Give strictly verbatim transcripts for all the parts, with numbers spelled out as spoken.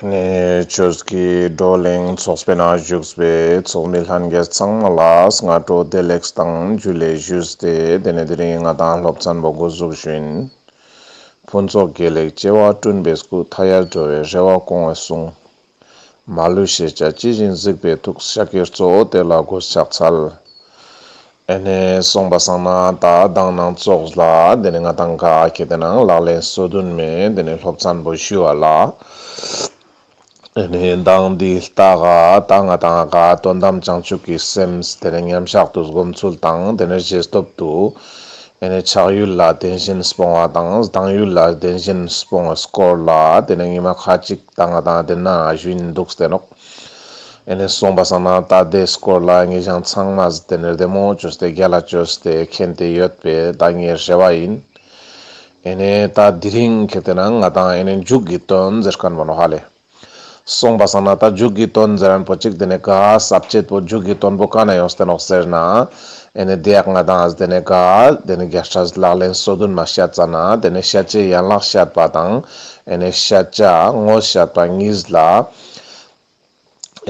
ནེ་ཆོས་ཀྱི་བགྲོ་གླེང་ཚོགས་པའི་ནང་བཞུགས་པའི་ཚོགས་མི་ལྷན་རྒྱས་ཚང་མ་ལ་སྔ་དྲོ་བདེ་ལེགས་དང་ཇུ་ལེ་ཞུས་ཏེ། དེ་ནེ་དེ་རིང་ང་དང་སློབ་ཚན་པོ་འགོ་འཛུགས་ཞུ་ཡིན། ཕུན་ཚོགས་དགེ་ལེགས་བྱེ་བ་བསྐྲུན་པའི་སྐུ། མཐའ་ཡས་འགྲོ་བའི་རེ་བ་སྐོང་བའི་གསུང་། མ་ལུས་ཤེས་བྱ་ཇི་བཞིན་གཟིགས་པའི་ཐུགས། ཤཱཀྱའི་གཙོ་བོ་དེ་ལ་མགོས་ཕྱག་འཚལ། ཨེ་ནེ་སོང་པ་སང་ན་ད་མདང་ནང་ཙོགས་ལ་དེ་ནེ་ང་དང་ག་ཁེ་ཏེ་ནང་ལག་ལེན་སོ་བདུན་མའི་དེ་ནེ་སློབ་ཚན་པོ་ཞུ་བ་ལ། ཨེ་ནེ་མདང་འདི་ལྟ་ག་ད་ང་དང་ག་དོན་དམ་བྱང་ཆུབ་ཀྱི་སེམས་དེ་ནེ་མཉམ་བཞག་ཏུ་སྒོམ་ཚུལ་དང་དེ་ནེ་རྗེས་ཐོབ་ཏུ་ཨེ་ནེ་ཆགས་ཡུལ་ལ་བདེན་ཞེན་སྤོང་བ་དང་སྡང་ཡུལ་ལ་བདེན་ཞེན་སྤོང་བའི་སྐོར་ལ་དེ་ནེ་ཉི་མ་ཁ་ཅིག་ད་ང་དང་དེ་ན་ཞུ་ཡིན་འདུག་སྟེ་ནོག། ཨེ་ནེ་སོང་པ་སང་ན་ད་དེ་སྐོར་ལ་ངེ་ཞང་ཚང་མ་དེ་ནེ་བདེ་མོ་ཅོས་ཏེ་རྒྱལ་ལ་ཅོས་ཏེ་མཁྱེན་ཏེ་ཡོད་པའི་ད་ངའི་རེ་བ་ཡིན། ཨེ་ནེ་ད་དེ་རིང་ཁེ་ཏེ་ནང་ང་དང་ཨེ་ནེ་མཇུག་གི་དོན་ཟེར་མཁན་པོ་ནོག་ཧ་ལེ། སོང་པ་སང་ན་ད་མཇུག་གི་དོན་ཟེར་མཁན་པོ་ཅིག་དེ་ནེ་ག་ས་བཅད་པོ་མཇུག་གི་དོན་པོ་ག་ན་ཡོངས་ཏེ་ནོག་ཟེར་ན། ཨེ་ནེ་དེ་ཡག་ང་དང་དེ་ནེ་ག་དེ་ནེ་རྒྱལ་སྲས་ལག་ལེན་སོ་བདུན་མ་བཤད་ཙ་ན་དེ་ནེ་བཤད་བྱའི་ཡན་ལག་བཤད་པ་དང་ཨེ་ནེ་བཤད་བྱ་དངོས་བཤད་པ་གཉིས་ལ།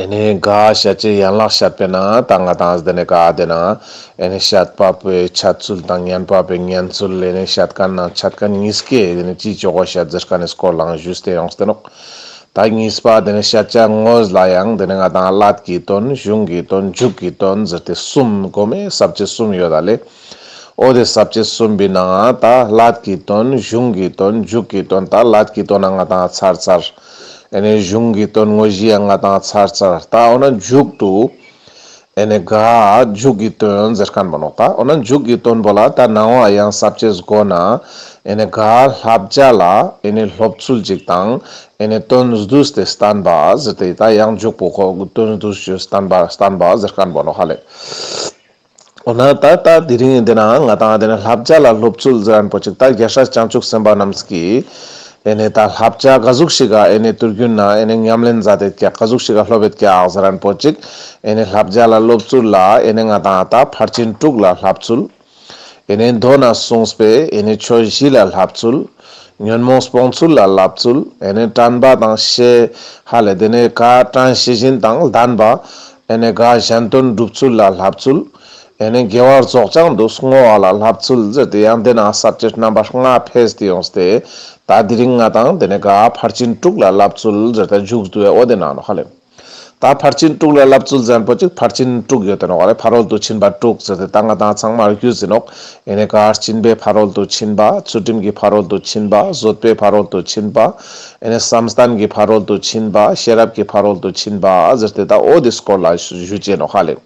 ཨེ་ནེ་ག་བཤད་བྱའི་ཡན་ལག་བཤད་པའི་ནང་ད་ང་དང་དེ་ནེ་ག་དེ་ན་ཨེ་ནེ་བཤད་པ་པོའི་འཆད་ཚུལ་དང་ཉན་པ་པོའི་ཉན་ཚུལ། ཨེ་ནེ་བཤད་མཁན་ནང་འཆད་མཁན་གཉིས་ཀའི་དེ་ནེ་ཅི་ཅོ་གོས་ཤེས་ཟེར་མཁན་ནི་སྐོར་ལའང་ཞུས་ཏེ་ཡོངས་ཏེ་ནོག། ད་གཉིས་པ་དེ་ནེ་བཤད་བྱ་དངོས་ལ་ཡང་དེ་ནེ་ང་དང་སླད་ཀྱི་དོན་གཞུང་གི་དོན་མཇུག་གི་དོན་ཟེར་ཏེ་གསུམ་གོ་མེ་ས་བཅད་གསུམ་ཡོད་ད་ལེ། འོ་དེ་ས་བཅད་གསུམ་པའི་ནང་ད་སླད་ཀྱི་དོན་གཞུང་གི་དོན་མཇུག་གི་དོན། ད་སླད་ཀྱི་དོན་ན་ང་དང་ཚར་ཚར། ཨེ་ནེ་གཞུང་གི་དོན་དངོས་གཞི་ཡང་ང་དང་ཚར་ཚར། ད་འོ་ན་མཇུག་ཏུ་ཨེ་ནེ་ག་མཇུག་གི་དོན་ཟེར་མཁན་པོ་ནོག། ད་འོ་ན་མཇུག་གི་དོན་པོ་ལ་ད་ནང་བ་ཡང་ས་བཅད་གོ་ན་ཨེ་ནེ་ག་བསླབ་བྱ་ལ་ཨེ་ནེ་སློབ་ཚུལ་ཅིག་དང་ཨེ་ནེ་དོན་བསྡུས་ཏེ་བསྟན་པ་ཟེར་ཏེ་ད་ཡང་མཇུག་པོ་ཁོ་དོན་བསྡུས་ཏེ་བསྟན་པ་བསྟན་པ་ཟེར་མཁན་པོ་ནོག་ཧ་ལེ། འོ་ན་ད་ད་དེ་རིང་དེ་ན་ང་དང་དེ་ན་བསླབ་བྱ་ལ་སློབ་ཚུལ་ཟེར་མཁན་པོ་ཅིག་ད་རྒྱལ་སྲས་བྱང་ཆུབ་སེམས་དཔའ་རྣམས་ཀྱིས་ཨེ་ནེ་ད་བསླབ་བྱ་ག་ཟུག་ཞིག་ག་ཨེ་ནེ་དུས་རྒྱུན་ན་ཨེ་ནེ་ཉམས་ལེན་མཛད་དེ་ཀྱག་ག་ཟུག་ཞིག་ག་སློབ་ཡོད་ཀྱག་ཟེར་མཁན་པོ་ཅིག། ཨེ་ནེ་བསླབ་བྱ་ལ་སློབ་ཚུལ་ལ་ཨེ་ནེ་ང་དང་ད་ཕར་ཕྱིན་དྲུག་ལ་བསླབ་ཚུལ། ཨེ་ནེ་མདོ་ན་གསུངས་པའི་ཨེ་ནེ་ཆོས་བཞི་ལ་བསླབ་ཚུལ། ཉོན་མོངས་སྤོང་ཚུལ་ལ་བསླབ་ཚུལ། ཨེ་ནེ་དྲན་པ་དང་ཤེས་ཧ་ལེ་དེ་ནེ་ག་དྲན་ཤེས་བཞིན་དང་ལྡན་པ། ཨེ་ནེ་ག་གཞན་དོན་སྒྲུབ་ཚུལ་ལ་བསླབ་ཚུལ། ཨེ་ནེ་དགེ་བ་རྫོགས་བྱང་དུ་བསྔོ་བ་ལ་བསླབ་ཚུལ་ཟེར་ཏེ་ཡང་དེ་ན་ས་བཅད་རྣམ་པ་ལྔ་ཕེས་ཏེ་ཡོངས་ཏེ། ད་དེ་རིང་ང་དང་དེ་ནེ་ག་ཕར་ཕྱིན་དྲུག་ལ་བསླབ་ཚུལ་ཟེར་ཏེ་མཇུག་བསྡུ་བའི་འོ་དེ་ན་ནོག་ཧ་ལེ། ད་ཕར་ཕྱིན་དྲུག་ལ་བསླབ་ཚུལ་ཟེར་མཁན་པོ་ཅིག་ཕར་ཕྱིན་དྲུག་ཡོད་དེ་ནོག་ཧ་ལེ། ཕ་རོལ་ཏུ་ཕྱིན་པ་དྲུག་ཟེར་ཏེ་ད་ང་དང་ཚང་མ་རྒྱུས་ཟིན་ནོག། ཨེ་ནེ་ག་སྦྱིན་པའི་ཕ་རོལ་ཏུ་ཕྱིན་པ། ཚུལ་ཁྲིམས་ཀྱི་ཕ་རོལ་ཏུ་ཕྱིན་པ། བཟོད་པའི་ཕ་རོལ་ཏུ་ཕྱིན་པ། ཨེ་ནེ་བསམ་གཏན་གྱི་ཕ་རོལ་ཏུ་ཕྱིན་པ། ཤེས་རབ་ཀྱི་ཕ་རོལ་ཏུ་ཕྱིན་པ་ཟེར་ཏེ་ད་འོ་དེ་སྐོར་ལ་ཞུ་ཅེས་ནོག་ཧ་ལེ།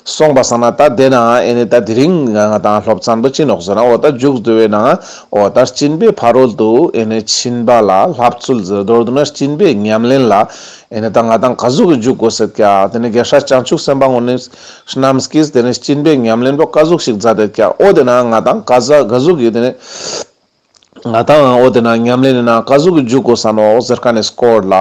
སོང་པ་སང་ན་ད་དེ་ན་ཨེ་ནེ་ད་དེ་རིང་ང་དང་སློབ་ཚན་པོ་ཅི་ནོག་ཟེར་ན་འོ་ད་མཇུག་བསྡུ་བའི་ནང་འོ་ད་སྦྱིན་པའི་ཕ་རོལ་ཏུ་ཨེ་ནེ་ཕྱིན་པ་ལ་བསླབ་ཚུལ་ཟེར། མདོར་བསྡུ་ན་སྦྱིན་པའི་ཉམས་ལེན་ལ་ཨེ་ནེ་ད་ང་དང་ག་ཟུག་གི་འཇུག་དགོས་ཤེས་ཀྱག། དེ་ནེ་རྒྱལ་སྲས་བྱང་ཆུབ་སེམས་དཔའ་ངོ་ནི་རྣམས་ཀྱིས་དེ་ནེ་སྦྱིན་པའི་ཉམས་ལེན་པོ་ག་ཟུག་ཞིག་མཛད་དེ་ཀྱག། འོ་དེ་ན་ང་དང་ག་ཟ་ག་ཟུག་གི་དེ་ནེ་ང་དང་འོ་དེ་ན་ཉམས་ལེན་ནི་ནང་ག་ཟུག་གི་འཇུག་དགོས་ས་ནོག་ཟེར་མཁན་ནི་སྐོར་ལ་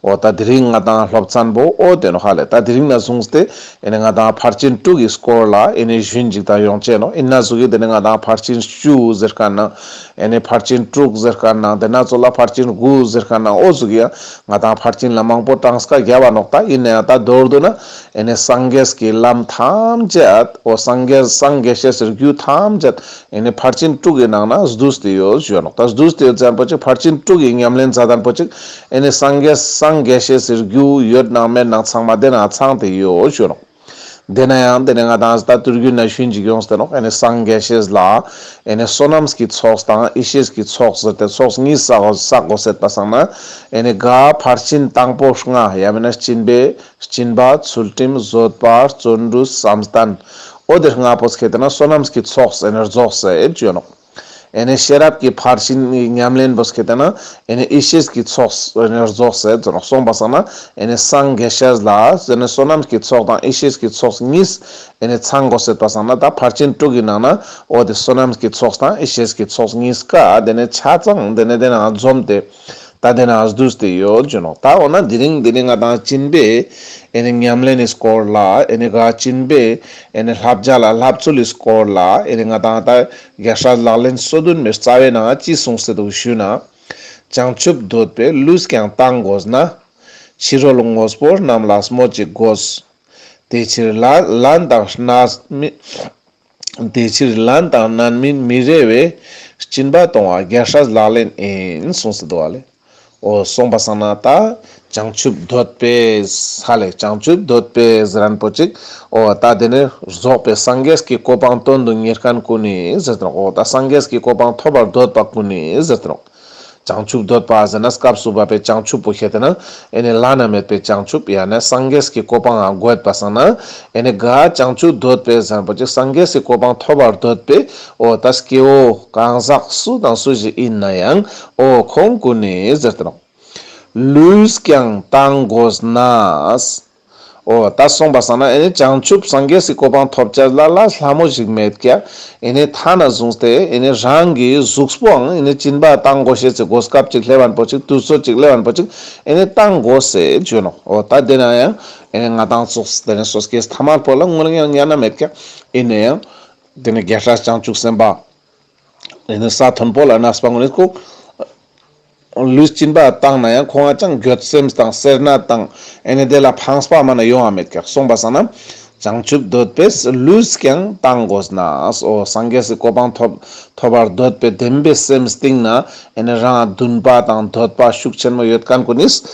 འོ་ད་དེ་རིང་ང་དང་སློབ་ཚན་པོ་འོ་དེ་ནོག་ཧ་ལེ། ད་དེ་རིང་ན་བཟུང་སྟེ་ཨེ་ནེ་ང་དང་ཕར་ཕྱིན་དྲུག་གི་སྐོར་ལ་ཨེ་ནེ་ཞུན་ཅིག་ད་ཡོང་ཅེས་ནོག། ཨིན་ན་ཟུག་གི་དེ་ནེ་ང་དང་ཕར་ཕྱིན་བཅུ་ཟེར་མཁན་ནང་ཨེ་ནེ་ཕར་ཕྱིན་དྲུག་ཟེར་མཁན་ནང་དེ་ན་ཚོ་ལ་ཕར་ཕྱིན་དགུ་ཟེར་མཁན་ནང་འོ་ཟུག་གི་ཡང་ང་དང་ཕར་ཕྱིན་ལ་མང་པོ་གྲངས་ཀ་བརྒྱབ་པ་ནོག། ད་ཨིན་ན་ཡང་ད་མདོར་བསྡུ་ན་ཨེ་ནེ་སངས་རྒྱས་ཀྱི་ལམ་ཐམས་ཅད་འོ་སངས་རྒྱས་སངས་རྒྱས་ཤེས་སི་རྒྱུ་ཐམས་ཅད་ཨེ་ནེ་ཕར་ཕྱིན་དྲུག་གི་ནང་ན་བསྡུས་ཏེ་ཡོད་ཞུ་ནོག། ད་བསྡུས་ཏེ་ཡོད་ཟེར་མཁན་པོ་ཅིག་ཕར་ཕྱིན་དྲུག་གི་ཉམས་ལེན་མཛད་མཁན་པོ་ཅིག་ཨེ་ནེ་སངས་རྒྱས་སངས་རྒྱས་ཤེས་སི་རྒྱུ་ཡོད་ནང་མེད་ནང་ཚང་མ་དེ་ན་ཚང་སྟེ་ཡོད་ཞུ་ནོག། དེ་ན་ཡང་དེ་ནེ་ང་དང་ད་དུས་རྒྱུན་ན་ཞུན་ཅིག་ཡོངས་ཏེ་ནོག། ཨེ་ནེ་སངས་རྒྱས་ཤེས་ལ་ཨེ་ནེ་བསོད་ནམས་ཀྱི་ཚོགས་དང་ཡེ་ཤེས་ཀྱི་ཚོགས་ཟེར་ཏེ་ཚོགས་གཉིས་བསགས་དགོས་ཟེར་པ་སང་ན་ཨེ་ནེ་ག་ཕར་ཕྱིན་དང་པོ་ལྔ་ཡང་མིན་ན་སྦྱིན་པའི་སྦྱིན་པ། ཚུལ་ཁྲིམས། བཟོད་པ། བརྩོན་འགྲུས། བསམ་གཏན། འོ་དེ་ལྔ་པོ་ཁེ་ཏེ་ན་བསོད་ནམས་ཀྱི་ཚོགས་ཨེ་ནེ་རྫོགས་ཟེར་ཞུ་ནོག། ཨེ་ནེ་ཤེས་རབ་ཀྱི་ཕར་ཕྱིན་ཉམས་ལེན་པོ་ཁེ་ཏེ་ན་ཨེ་ནེ་ཡེ་ཤེས་ཀྱི་ཚོགས་ཨེ་ནེ་རྫོགས་ཟེར་ཞུ་ནོག། སོང་པ་སང་ན་ཨེ་ནེ་སངས་རྒྱས་ཤེས་ལ་ཨེ་ནེ་བསོད་ནམས་ཀྱི་ཚོགས་དང་ཡེ་ཤེས་ཀྱི་ཚོགས་གཉིས་ཨེ་ནེ་ཚང་དགོས་ཟེར་པ་སང་ན་ད་ཕར་ཕྱིན་དྲུག་གི་ནང་ན་འོ་དེ་བསོད་ནམས་ཀྱི་ཚོགས་དང་ཡེ་ཤེས་ཀྱི་ཚོགས་གཉིས་ཀ་དེ་ནེ་ཆ་ཚང་དེ་ནེ་དེ་ན་འཛོམས་ཏེ། ད་དེ་ན་བསྡུས་ཏེ་ཡོད་ཞུ་ནོག། ད་འོ་ན་དེ་རིང་དེ་ནེ་ང་དང་སྦྱིན་པའི་ཨེ་ནེ་ཉམས་ལེན་ནི་སྐོར་ལ་ཨེ་ནེ་ག་སྦྱིན་པའི་ཨེ་ནེ་བསླབ་བྱ་ལ་བསླབ་ཚུལ་ལི་སྐོར་ལ་ཨེ་ནེ་ང་དང་ད་རྒྱལ་སྲས་ལག་ལེན་སོ་བདུན་མའི་རྩ་བའི་ནང་ཅི་གསུངས་ཏེ་འདུག་ཞུ་ན། བྱང་ཆུབ་འདོད་པས་ལུས་ཀྱང་བཏང་དགོས་ན། ཕྱི་རོལ་དངོས་པོ་རྣམས་ལ་སྨོ་ཅིག་དགོས། དེ་ཕྱིར་ལན་ལན་དང་རྣམ་སྨིན། དེ་ཕྱིར་ལན་དང་རྣམ་སྨིན་མི་རེ་བས། སྦྱིན་པ་གཏོང་བ་རྒྱལ་སྲས་ལག་ལེན་ཡིན། གསུངས་སུ་འདུག་པ་ལེ། འོ་གསུངས་པ་སང་ན་ད་བྱང་ཆུབ་འདོད་པས་ཧ་ལེ། བྱང་ཆུབ་འདོད་པས་ཟེར་མཁན་པོ་ཅིག་འོ་ད་དེ་ནི་རྫོགས་པའི་སངས་རྒྱས་ཀྱི་གོ་འཕང་དོན་དུ་གཉེར་མཁན་ཀུན་ནི་ཟེར་ཏེ་ནོག་འོ་ད་སངས་རྒྱས་ཀྱི་གོ་འཕང་ཐོབ་པར་འདོད་པ་ཀུན་ནི་ཟེར་ཏེ་ནོག་བྱང་ཆུབ་འདོད་པ་ཟེར་ན་སྐབས་སུ་བབ་པའི་བྱང་ཆུབ་པོ་ཁྱེར་ཏེ་ན་ཨེ་ནི་བླ་ན་མེད་པའི་བྱང་ཆུབ་ཡང་ན་སངས་རྒྱས་ཀྱི་གོ་འཕང་ང་འགོད་པ་སང་ན་ཨེ་ནི་ག་བྱང་ཆུབ་འདོད་པས་ཟེར་མཁན་པོ་ཅིག་སངས་རྒྱས་ཀྱི་གོ་འཕང་ཐོབ་པར་འདོད་པའི་འོ་ད་སྐྱེ་བོ་གང་ཟག་སུ་དང་སུ་ཞིག་ཡིན་ན་ཡང་འོ་ཁོང་ཀུན་ནི་ཟེར་ཏེ་ནོག་ལུས་ཀྱང་བཏང་དགོས་ན། འོ་ད་གསུངས་པ་སང་ན་ཨེ་ནི་བྱང་ཆུབ་སངས་རྒྱས་སི་གོ་འཕང་ཐོབ་ཅེས་ལ་ལ་ལྷ་མོ་ཞིག་མེད་ཀྱག་ཨེ་ནི་ཐ་ན་བཟུང་སྟེ་ཨེ་ནི་རང་གི་གཟུགས་པོའང་ཨེ་ནི་སྦྱིན་པ་བཏང་དགོས་ཤེས་སི་གོ་སྐབས་ཅིག་སླེབས་པ་པོ་ཅིག་དུས་ཚོད་ཅིག་སླེབས་པ་པོ་ཅིག་ཨེ་ནི་བཏང་དགོས་ཟེར་བརྗོད་ནོག་འོ་ད་དེ་ན་ཡང་ཨེ་ནི་ང་དང་ཚོགས་དེ་ནི་སོ་སྐྱེས་ཐ་མལ་པོ་ལ་དངོས་ཡང་ཉན་ན་མེད་ཀྱག་ཨིན་ན་ཡང་དེ་ནི་རྒྱལ་སྲས་བྱང་ཆུབ་སེམས་དཔའ། ཨེ་ནི་ས་མཐོན་པོ་ལ་གནས་པ་ངོ་ནི་ཁོ་ལུས་སྦྱིན་པ་བཏང་ན་ཡང་ཁོང་ང་ཅང་འགྱོད་སེམས་དང་སེར་སྣ་དང་ཨེ་ནི་དེ་ལ་ཕངས་པ་མ་ན་ཡོང་བ་མེད་ཀྱག་གསུངས་པ་སང་ན་བྱང་ཆུབ་འདོད་པས་ལུས་ཀྱང་བཏང་དགོས་ན། འོ་སངས་རྒྱས་སི་གོ་འཕང་ཐོབ་ཐོབ་པར་འདོད་པའི་བདེན་པའི་སེམས་གཏིང་ན་ཨེ་ནི་རང་འདུན་པ་དང་འདོད་པ་ཤུགས་ཆེན་མོ་ཡོད་མཁན་ཀུན་ནིས།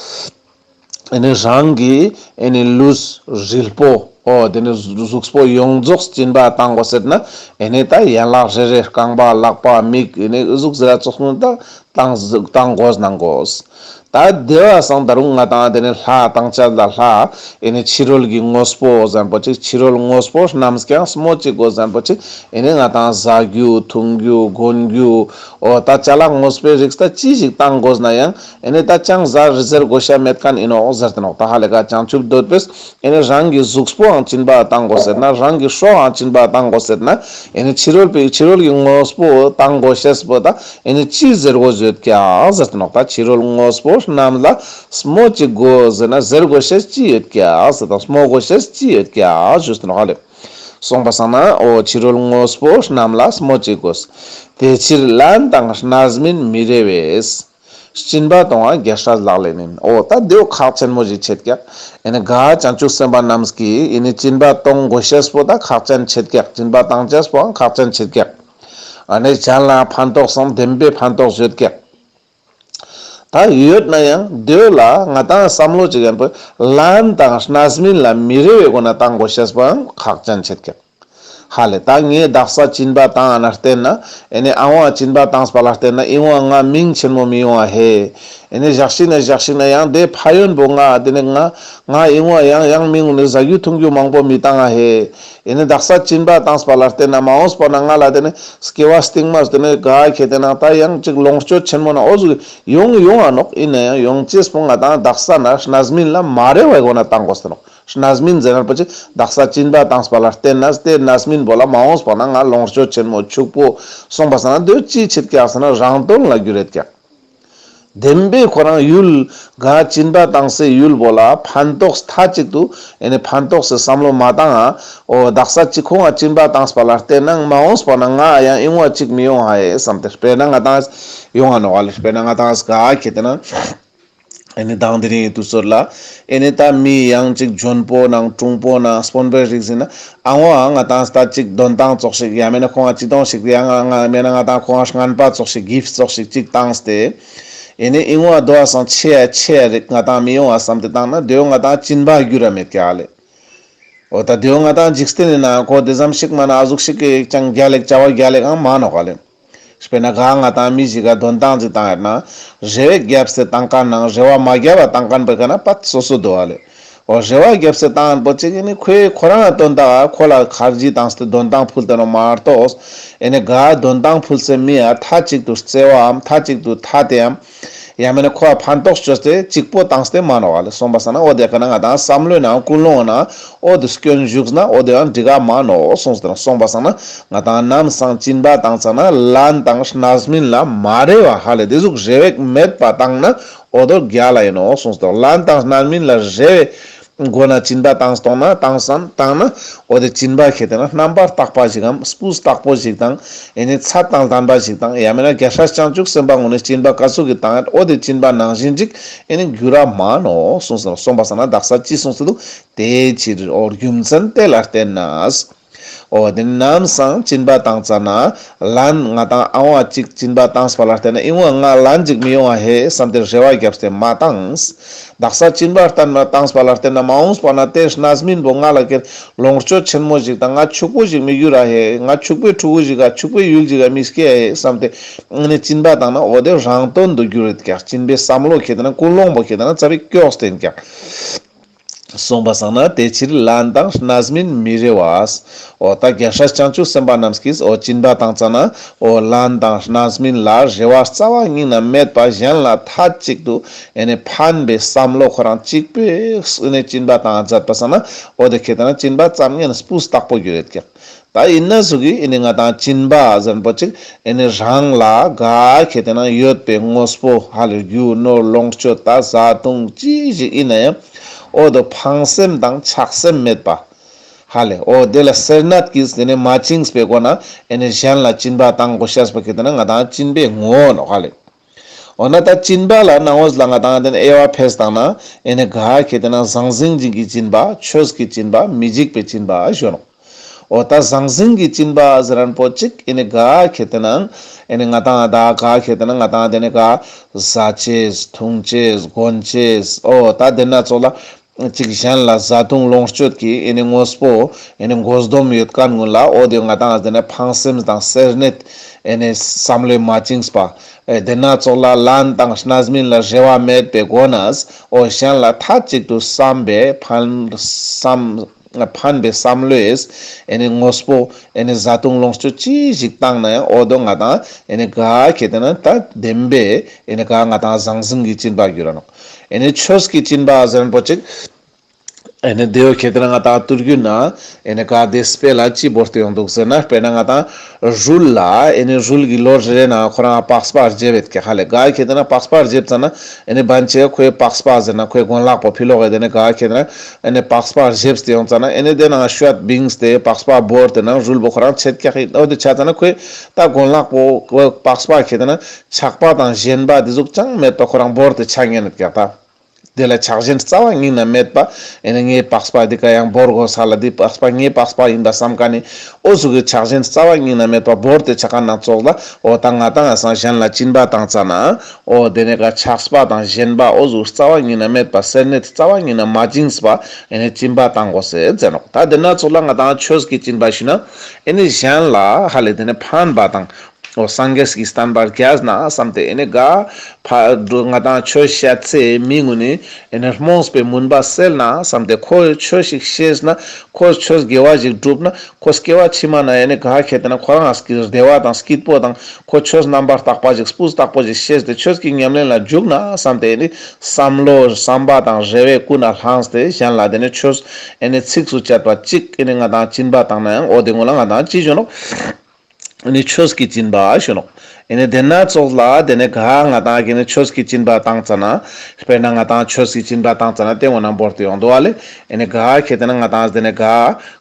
ཨེ་ནི་རང་གི་ཨེ་ནི་ལུས་རིལ་པོ་འོ་དེ་ནི་གཟུགས་པོ་ཡོངས་རྫོགས་སྦྱིན་པ་བཏང་དགོས་ཟེར་ན་ཨེ་ནི་ད་ཡན་ལག་རེ་རེ་རྐང་པ་ལག་པ་མིག་ཨེ་ནི་གཟུགས་ཟེར་ར་ཙོགས་ཀུན་ད་བཏང་བཏང་དགོས་གནང་དགོས། ད་དེ་བ་སང་ད་རུང་ང་དང་དེ་ནི་ལྷ་བཏང་ཅེས་ལ་ལྷ་ཨེ་ནི་ཕྱི་རོལ་གྱི་དངོས་པོ་ཟེར་མཁན་པོ་ཅིག་ཕྱི་རོལ་དངོས་པོ་རྣམས་ཀྱང་སྨོ་ཅིག་དགོས་ཟེར་མཁན་པོ་ཅིག་ཨེ་ནི་ང་དང་ཟ་རྒྱུ་འཐུང་རྒྱུ་གོན་རྒྱུ་འོ་ད་ཅ་ལག་དངོས་པོའི་རིགས་ད་ཅི་ཞིག་བཏང་དགོས་ན་ཡང་། ཨེ་ནི་ད་ཅང་ཟ་རི་ཟེར་དགོས་ཤེས་མེད་མཁན་ཡིན་ནོག་ཟེར་ཏེ་ནོག་ད་ཧ་ལས་ཀ་བྱང་ཆུབ་འདོད་པས་ཨེ་ནི་རང་གི་གཟུགས་པོའང་སྦྱིན་པ་བཏང་དགོས་ཟེར་ན་རང་གི་སྲོག་འང་སྦྱིན་པ་བཏང་དགོས་ཟེར་ན་ཨེ་ནི་ཕྱི་རོལ་པའི་ཕྱི་རོལ་གྱི་དངོས་པོ་བཏང་དགོས་ཤེས་པོ་ད་ཨེ་ནི་ཅི་ཟེར་དགོས་ཡོད་ཀྱག་ཟེར་ཏེ་ནོག་ད་ཕྱི་རོལ་དངོས་པོ་རྣམས་ལ་སྨོ་ཅིག་དགོས་ཟེར་ན་ཟེར་དགོས་ཤེས་ཅི་ཡོད་ཀྱག་ཟེར་ཏེ་སྨོ་དགོས་ཤེས་ཅི་ཡོད་ཀྱག་ཞུས་ཏེ་ནོག་ཧ་ལས། གསུངས་པ་སང་ན་འོ་ཕྱི་རོལ་དངོས་པོ་རྣམས་ལ་སྨོ་ཅིག་དགོས། དེ་ཕྱིར་ལན་དང་རྣམ་སྨིན་མི་རེ་བས། སྦྱིན་པ་གཏོང་བ་རྒྱལ་སྲས་ལག་ལེན་ཡིན། འོ་ད་དེའོ་ཁག་ཆེན་མོ་ཞིག་ཆེད་ཀྱག་ཨེ་ནི་ག་བྱང་ཆུབ་སེམས་དཔའ་རྣམས་ཀྱིས་ཨེ་ནི་སྦྱིན་པ་གཏོང་དགོས་ཤེས་པོ་ད་ཁག་ཅན་ཆེད་ཀྱག་སྦྱིན་པ་བཏང་ཅེས་པོའང་ཁག་ཅན་ཆེད་ཀྱག་ཨ་ནི་གཞན་ལ་ཕན་ཐོགས་སམ་བདེན་པའི་ཕན་ཐོགས་ཡོད་ཀྱག་ད་ཡོད་ན་ཡང་དེའོ་ལ་ང་དང་བསམ་བློ་ཅིག་ཡན་པོ་ལན་དང་རྣམ་སྨིན་ལ་མི་རེ་བའི་སྒོ་ནས་བཏང་དགོས་ཤེས་པའང་ཁག་ཅན་ཆེད་ཀྱག་ཧ་ལས་ད་ངས་དག་ས་སྦྱིན་པ་བཏང་ན་བརྟེན་ན་ཨེ་ནི་ཨ་བོ་སྦྱིན་པ་བཏངས་པ་ལ་བརྟེན་ན་ཨི་བོ་ང་མིང་ཆེན་མོ་མི་ཡོང་བ་ཧེ། ཨེ་ནི་ཞག་ཞིག་ན་ཞག་ཞིག་ན་ཡང་དེ་ཕན་ཡོན་པོ་ང་དེ་ནི་ང་ང་ཨི་བོ་ཡང་ཡང་མིང་ནི་ཟ་རྒྱུ་འཐུང་རྒྱུ་མང་པོ་མི་བཏང་ང་ཧེ། ཨེ་ནི་དག་ས་སྦྱིན་པ་བཏངས་པ་ལ་བརྟེན་ན་མ་འོངས་པ་ན་ང་ལ་དེ་ནི་སྐྱེ་བ་སྟིང་མ་དེ་ནི་ག་ཁྱེར་ཏེ་ན་ད་ཡང་ཅིག་ལོངས་སྤྱོད་ཆེན་མོ་ན་འོ་ཟུག་ཡོང་ཡོང་ང་ནོག་ཨིན་ན་ཡང་ཡོང་ཅེས་པོ་ང་དང་དག་ས་ན་རྣམ་སྨིན་ལ་མ་རེ་བའི་སྒོ་ནས་བཏང་དགོས་ཏེ་ནོག་རྣམ་སྨིན་ཟེར་ན་པོ་ཅིག་དག་ས་སྦྱིན་པ་བཏངས་པ་ལ་བརྟེན་ན་དེ་རྣམ་སྨིན་པོ་ལ་མ་འོངས་པ་ན་ང་ལོངས་སྤྱོད་ཆེན་མོ་ཕྱུག་པོ་སོང་པ་སང་ན་དེ་ཅི་ཆེད་ཀྱག་ཟེར་ན་རང་དོན་ལ་འགྱུར་ཡོད་ཀྱག་བདེན་པའི་ཁོ་རང་ཡུལ་ག་སྦྱིན་པ་བཏང་སའི་ཡུལ་པོ་ལ་ཕན་ཐོགས་མཐའ་གཅིག་ཏུ་ཨེ་ནི་ཕན་ཐོགས་སི་བསམ་བློ་མ་བཏང་ང་འོ་དག་ས་ཅིག་ཁོང་ང་སྦྱིན་པ་བཏངས་པ་ལ་བརྟེན་ན་མ་འོངས་པ་ན་ང་ཡང་ཨི་བོ་ཅིག་མི་ཡོང་ཧ་ཡེ་བསམ་སྟེ་དཔེར་ན་ང་དང་ཡོང་ང་ནོག་ལེ། དཔེར་ན་ང་དང་ག་ཁྱེར་ཏེ་ན་ཨེ་ནི་དང་དེ་རིང་དུས་ཚོད་ལ་ཨེ་ནི་ད་མི་ཡང་ཅིག་འཇོན་པོ་ནང་དྲུང་པོ་ནང་དཔོན་པོའི་རིགས་ཟེར་ན་ཨ་བོ་ང་དང་ད་ཅིག་དོན་ཏང་ཙོགས་ཤིག་ཡང་མེད་ན་ཁོང་ང་ཅིག་དོན་ཞིག་ཡང་ང་མེད་ན་ང་དང་ཁོང་ང་རྔན་པ་ཙོགས་ཤིག་གིཕ་ཊ་ཙོགས་ཤིག་ཅིག་བཏངས་ཏེ། ཨེ་ནི་ཨི་བོ་དོ་བ་སང་ཆེ་ཡ་ཆེ་ཡ་རིགས་ང་དང་མི་ཡོང་བ་བསམ་སྟེ་བཏང་ན་དེའོ་ང་དང་སྦྱིན་པ་འགྱུར་ར་མེད་ཀྱག་ལེ། འོ་ད་དེའོ་ང་དང་འཇིག་རྟེན་ནི་ནང་ཁོ་དེ་ཙམ་ཞིག་མ་ན་ཨ་ཟུག་ཞིག་གི་ཅང་རྒྱལ་ལེགས་བྱ་བ་རྒྱལ་ལེགས་ཨང་མ་ནོག་ལེ། དཔེར་ན་ག་ང་དང་མི་ཞིག་ག་དོན་ཏང་ཅིག་བཏང་ཡོད་ན་རེ་བ་བརྒྱབ་སྟེ་བཏང་མཁན་ནང་རེ་བ་མ་བརྒྱབ་པ་བཏང་མཁན་པོའི་ཀ་ན་པད་སོ་སོ་འདུག་ལེ། འོ་རེ་བ་བརྒྱབ་སྟེ་བཏང་མཁན་པོ་ཅིག་ཨེ་ནི་ཁོའི་ཁོ་རང་ང་དོན་ཏང་ཁོ་ལ་ཁར་ཇི་བཏངས་ཏེ་དོན་ཏང་ཕུལ་ཏེ་ནོག་མ་གཏོགས་ཨེ་ནི་ག་དོན་ཏང་ཕུལ་སའི་མི་ཡ་མཐའ་གཅིག་ཏུ་བརྩེ་བའམ་མཐའ་གཅིག་ཏུ་ཐ་དད་ཡམ་ཡང་མེད་ན་ཁོ་ལ་ཕན་ཐོགས་བཅོས་ཏེ་གཅིག་པོ་བཏངས་ཏེ་མ་ནོག་ལེ། སོང་པ་སང་ན་འོ་དེ་ཀ་ན་ང་དང་བསམ་བློའི་ནང་ཀུན་སློང་ན་འོ་དེ་སྐྱོན་ཞུགས་ན་འོ་དེ་ཡང་འགྲིག་ག་མ་ནོག་གསུངས་ཏེ་ན། སོང་པ་སང་ན་ང་དང་ནམ་སང་སྦྱིན་པ་བཏང་ཙ་ན་ལན་དང་རྣམ་སྨིན་ལ་མ་རེ་བ་ཧ་ལེ་དེ་ཟུག་རེ་བ་མེད་པ་བཏང་ན་འོ་དོ་རྒྱལ་ལ་ཡིན་ནོག་གསུངས་ཏེ། ལན་དང་རྣམ་སྨིན་ལ་རེ་བའི་ མགོ་ན་སྦྱིན་པ་བཏང་སྟོང་ན་བཏང་སང་བཏང་ན་འོ་དེ་སྦྱིན་པ་ཁེ་ཏེ་ན་རྣམ་པར་དག་པ་ཞིག་གམ་སྤུས་དག་པོ་ཞིག་དང་ཨེ་ནི་ཚད་དང་ལྡན་པ་ཞིག་དང་ཡང་མེད་ན་རྒྱལ་སྲས་བྱང་ཆུབ་སེམས་དཔའ་ངོ་ནས་སྦྱིན་པ་ག་ཟུག་གི་བཏང་ཡོད་འོ་དེ་སྦྱིན་པ་ནང་བཞིན་ཅིག་ཨེ་ནི་འགྱུར་ར་མ་ནོག་གསུངས་སོ། གསུངས་པ་སང་ན་དག་ས་ཅི་གསུངས་སོ་འདུག་དེའི་ཕྱིར་འོ་རྒྱུ་མཚན་དེ་ལ་བརྟེན་ནས། འོ་དེ་ནམ་སང་སྦྱིན་པ་བཏང་ཙ་ན་ལན་ང་དང་ཨ་བ་ཅིག་སྦྱིན་པ་བཏངས་པ་ལ་བརྟེན་ན་ཨི་བོ་ང་ལན་ཅིག་མི་ཡོང་བ་ཧེ་བསམ་སྟེ་རེ་བ་བརྒྱབ་སྟེ་མ་བཏངས། དག་ས་སྦྱིན་པ་བཏང་ན་བཏངས་པ་ལ་བརྟེན་ན་མ་འོངས་པ་ན་དེ་རྣམ་སྨིན་པོ་ང་ལ་ཁེ་ལོངས་སྤྱོད་ཆེན་མོ་ཞིག་དང་ང་ཕྱུག་པོ་ཞིག་མི་འགྱུར་ར་ཧེ། ང་ཕྱུག་པོའི་ཕྲུ་གུ་ཞིག་ག་ཕྱུག་པོའི་ཡུལ་ཞིག་ག་མི་སྐྱེ་ཧེ་བསམ་སྟེ་ཨ་ནི་སྦྱིན་པ་བཏང་ན་འོ་དེ་རང་དོན་དུ་འགྱུར་རེད་ཀྱག་སྦྱིན་པའི་བསམ་བློ་ཁེ་ཏེ་ན་ཀུན་སློང་པོ་ཁེ་ཏེ་ན་རྩ་བའི་སྐྱོགས་བསྟན་ཀྱག་གསུངས་པ་སང་ན་དེ་ཕྱིར་ལན་དང་རྣམ་སྨིན་མི་རེ་བ། འོ་ད་རྒྱལ་སྲས་བྱང་ཆུབ་སེམས་དཔའ་རྣམས་ཀྱིས་འོ་སྦྱིན་པ་བཏང་ཙ་ན་འོ་ལན་དང་རྣམ་སྨིན་ལ་རེ་བ་རྩ་བ་ཉིད་ནས་མེད་པ་གཞན་ལ་མཐའ་གཅིག་ཏུ་ཨེ་ནི་ཕན་པའི་བསམ་བློ་ཁོ་རང་གཅིག་པོས་ཨེ་ནི་སྦྱིན་པ་བཏང་མཛད་པ་སང་ན་འོ་དེ་ཁེ་ཏེ་ན་སྦྱིན་པ་ཙམ་ཉན་སྤུས་དག་པོ་འགྱུར་རེད་ཀྱག་ད་ཡིན་ན་ཟུག་གི་ཨེ་ནི་ང་དང་སྦྱིན་པ་ཟེར་པོ་ཅིག་ཨེ་ནི་རང་ལ་ག་ཁེ་ཏེ་ན་ཡོད་པའི་དངོས་པོ་ཧ་ལས་རྒྱུ་ནོར་ལོངས་སྤྱོད་ད་བཟའ་བཏུང་ཅི་ཞིག་ཡིན་ན་ཡང་འོ་དོ་ཕངས་སེམས་དང་ཆགས་སེམས་མེད་པ་ཧ་ལས་འོ་དེ་ལ་སེར་སྣ་གིས་དེ་ནས་མ་བཅིངས་པའི་སྒོ་ན་ཨེ་ནི་གཞན་ལ་སྦྱིན་པ་བཏང་དགོས་ཤེས་པ་ཁེ་ཏེ་ན་ང་དང་སྦྱིན་པའི་ངོ་བོ་ནོག་ཧ་ལས། འོ་ན་ད་སྦྱིན་པ་ལ་ནང་འོས་ལ་ང་དང་དེ་ནས་དབྱེ་བ་ཕེས་བཏང་ན་ཨེ་ནི་ག་ཁེ་ཏེ་ན་ཟང་ཟིང་གི་སྦྱིན་པ་ཆོས་ཀྱི་སྦྱིན་པ་མི་འཇིགས་པའི་སྦྱིན་པ་ཞུ་ནོག་འོ་ད་ཟང་ཟིང་གི་སྦྱིན་པ་ཟེར་རན་པོ་ཅིག་ཨེ་ནི་ག་ཁེ་ཏེ་ན་ཨེ་ནི་ང་དང་ད་ག་ཁེ་ཏེ་ན་ང་དང་དེ་ནི་ག་ཟ་ཅེས་འཐུང་ཅེས་གོན་ཅེས་འོ་ད་དེ་ན་ཚོགས་ལ་ཅིག་གཞན་ལ་བཟའ་བཏུང་ལོངས་སྤྱོད་ཀྱི་ཨེ་ནི་དངོས་པོ་ཨེ་ནི་དགོས་འདོམས་ཡོད་མཁན་ཀུན་ལ་འོ་དེ་ང་དང་དེ་ནི་ཕངས་སེམས་དང་སེར་སྣའི་ཨེ་ནི་བསམ་བློས་མ་བཅིངས་པ་ཨེ་དེ་ན་ཚོགས་ལ་ལན་དང་རྣམ་སྨིན་ལ་རེ་བ་མེད་པའི་སྒོ་ནས་འོ་གཞན་ལ་མཐའ་གཅིག་ཏུ་བསམ་པའི་ཕན་བསམ་ཕན་པའི་བསམ་བློས་ཨེ་ནི་དངོས་པོ་ཨེ་ནི་བཟའ་བཏུང་ལོངས་སྤྱོད་ཅི་ཞིག་བཏང་ན་ཡང་འོ་དོ་ང་དང་ཨེ་ནི་ག་ཁེ་ཏེ་ན་ད་བདེན་པའི་ཨེ་ནི་ག་ང་དང་ཟང་ཟིང་གི་སྦྱིན་པ་འགྱུར་ར་ནོག་ཨེ་ནི་ཆོས་ཀྱི་སྦྱིན་པ་ཟེར་རན་པོ་ཅིག་ཨེ་ནི་དེ་བོ་ཁེ་ཏེ་ན་ང་དང་ཐུར་རྒྱུད་ན་ཨེ་ནི་ག་དེ་དཔེ་ལ་ཅི་བོར་ཏེ་ཡོང་འདུག་ཟེར་ན་དཔེར་ན་ང་དང་རུལ་ལ་ཨེ་ནི་རུལ་གྱི་ལོ་རེ་རེ་ན་ཁོ་རང་པགས་པ་བརྗེ་བེད་ཀྱི་ཧ་ལས་ག་ཁེ་ཏེ་ན་པགས་པ་བརྗེབ་ཙ་ན་ཨེ་ནི་བན་ཆེ་ཁོའི་པགས་པ་ཟེར་ན་ཁོའི་གོན་ལག་པོ་ཕི་ལོག་གི་དེ་ནི་ག་ཁེ་ཏེ་ན་ཨེ་ནི་པགས་པ་བརྗེབས་ཏེ་ཡོང་ཙ་ན་ཨེ་ནི་དེ་ན་ཤུད་བིངས་ཏེ་པགས་པ་བོར་ཏེ་ན་རུལ་པོ་ཁོ་རང་ཆད་ཀྱག་ཨིན། འོ་དེ་ཆ་ཙ་ན་ཁོའི་ད་གོན་ལག་པོ་པགས་པ་ཁེ་ཏེ་ན་ཆག་པ་དང་ཞེན་པ་དེ་ཟུག་ཅང་མེད་པ་ཁོ་རང་བོར་ཏེ་ཆ་ཉན་ནད་ཀྱག་ད། དེ་ལ་ཆགས་ཞེན་རྩ་བ་ཉིད་ནས་མེད་པ། ཨེ་ནི་ངའི་པགས་པ་འདི་ཀ་ཡང་བོར་དགོས་ས་ལ་འདི་པགས་པ་ངའི་པགས་པ་ཡིན་པ་བསམ་མཁན་ནི་འོ་ཟུག་གི་ཆགས་ཞེན་རྩ་བ་ཉིད་ནས་མེད་པ་བོར་ཏེ་ཆ་མཁན་ན་ཙོགས་ལ་འོ་ད་ང་དང་ང་སང་གཞན་ལ་སྦྱིན་པ་བཏང་ཙ་ན་འོ་དེ་ནི་ཀ་ཆགས་པ་དང་ཞེན་པ་འོ་ཟུག་རྩ་བ་ཉིད་ནས་མེད་པ་སེར་སྣ་རྩ་བ་ཉིད་ནས་མ་བཅིངས་པ་ཨེ་ནི་སྦྱིན་པ་བཏང་དགོས་ཟེར་ཟེར་ནོག་ད་དེ་ན་ཙོགས་ལ་ང་དང་ཆོས་ཀྱི་སྦྱིན་པ་ཞུ་ན་ཨེ་ནི་གཞན་ལ་ཧ་ལས་དེ་ནི་ཕན་པ་དང་། འོ་སངས་རྒྱས་ཀྱི་བསྟན་པ་རྒྱས་ན་བསམ་སྟེ་ཨེ་ནི་ག་ཕ་ང་དང་ཆོས་བཤད་ཚེ་མི་ངུ་ནི་ཨེ་ནི་རྨོངས་པའི་མུན་པ་སེལ་ན་བསམ་སྟེ་ཁོ་ཆོས་ཤིག་ཤེས་ན་ཁོ་ཆོས་དགེ་བ་ཞིག་བསྒྲུབ་ན་ཁོ་སྐྱེ་བ་ཕྱི་མ་ན་ཨེ་ནི་ག་ཁེ་ཏེ་ན་ཁོ་རང་ཨ་སྐྱིད་བདེ་བ་དང་སྐྱིད་པོ་དང་ཁོ་ཆོས་རྣམ་པར་དག་པ་ཞིག་སྤུས་དག་པོ་ཞིག་ཤེས་ཏེ་ཆོས་ཀྱི་ཉམས་ལེན་ལ་འཇུག་ན་བསམ་སྟེ་ཨེ་ནི་བསམ་བློ་བསམ་པ་དང་རེ་བའི་ཀུན་ནས་བསླངས་ཏེ་གཞན་ལ་དེ་ནི་ཆོས་ཨེ་ནི་ཚིགས་སུ་བཅད་པ་གཅིག་ཨེ་ནི་ང་དང་སྦྱིན་པ་བཏང་ན་ཡང་འོ་དེ་ངོ་ལ་ང་དང་ཅི་ཞུ་ནོག་ཨེ་ནི་ཆོས་ཀྱི་སྦྱིན་པ་ཞུ་ནོག་ཨེ་ནི་དེ་ན་ཙོགས་ལ་དེ་ནི་ག་ང་དང་གི་ནི་ཆོས་ཀྱི་སྦྱིན་པ་བཏང་ཙ་ན་དཔེར་ན་ང་དང་ཆོས་ཀྱི་སྦྱིན་པ་བཏང་ཙ་ན་དེ་འོ་ན་བོར་ཏེ་ཡོང་འདུག་ཨ་ལེ། ཨེ་ནི་ག་ཁེ་ཏེ་ན་ང་དང་དེ་ནི་ག་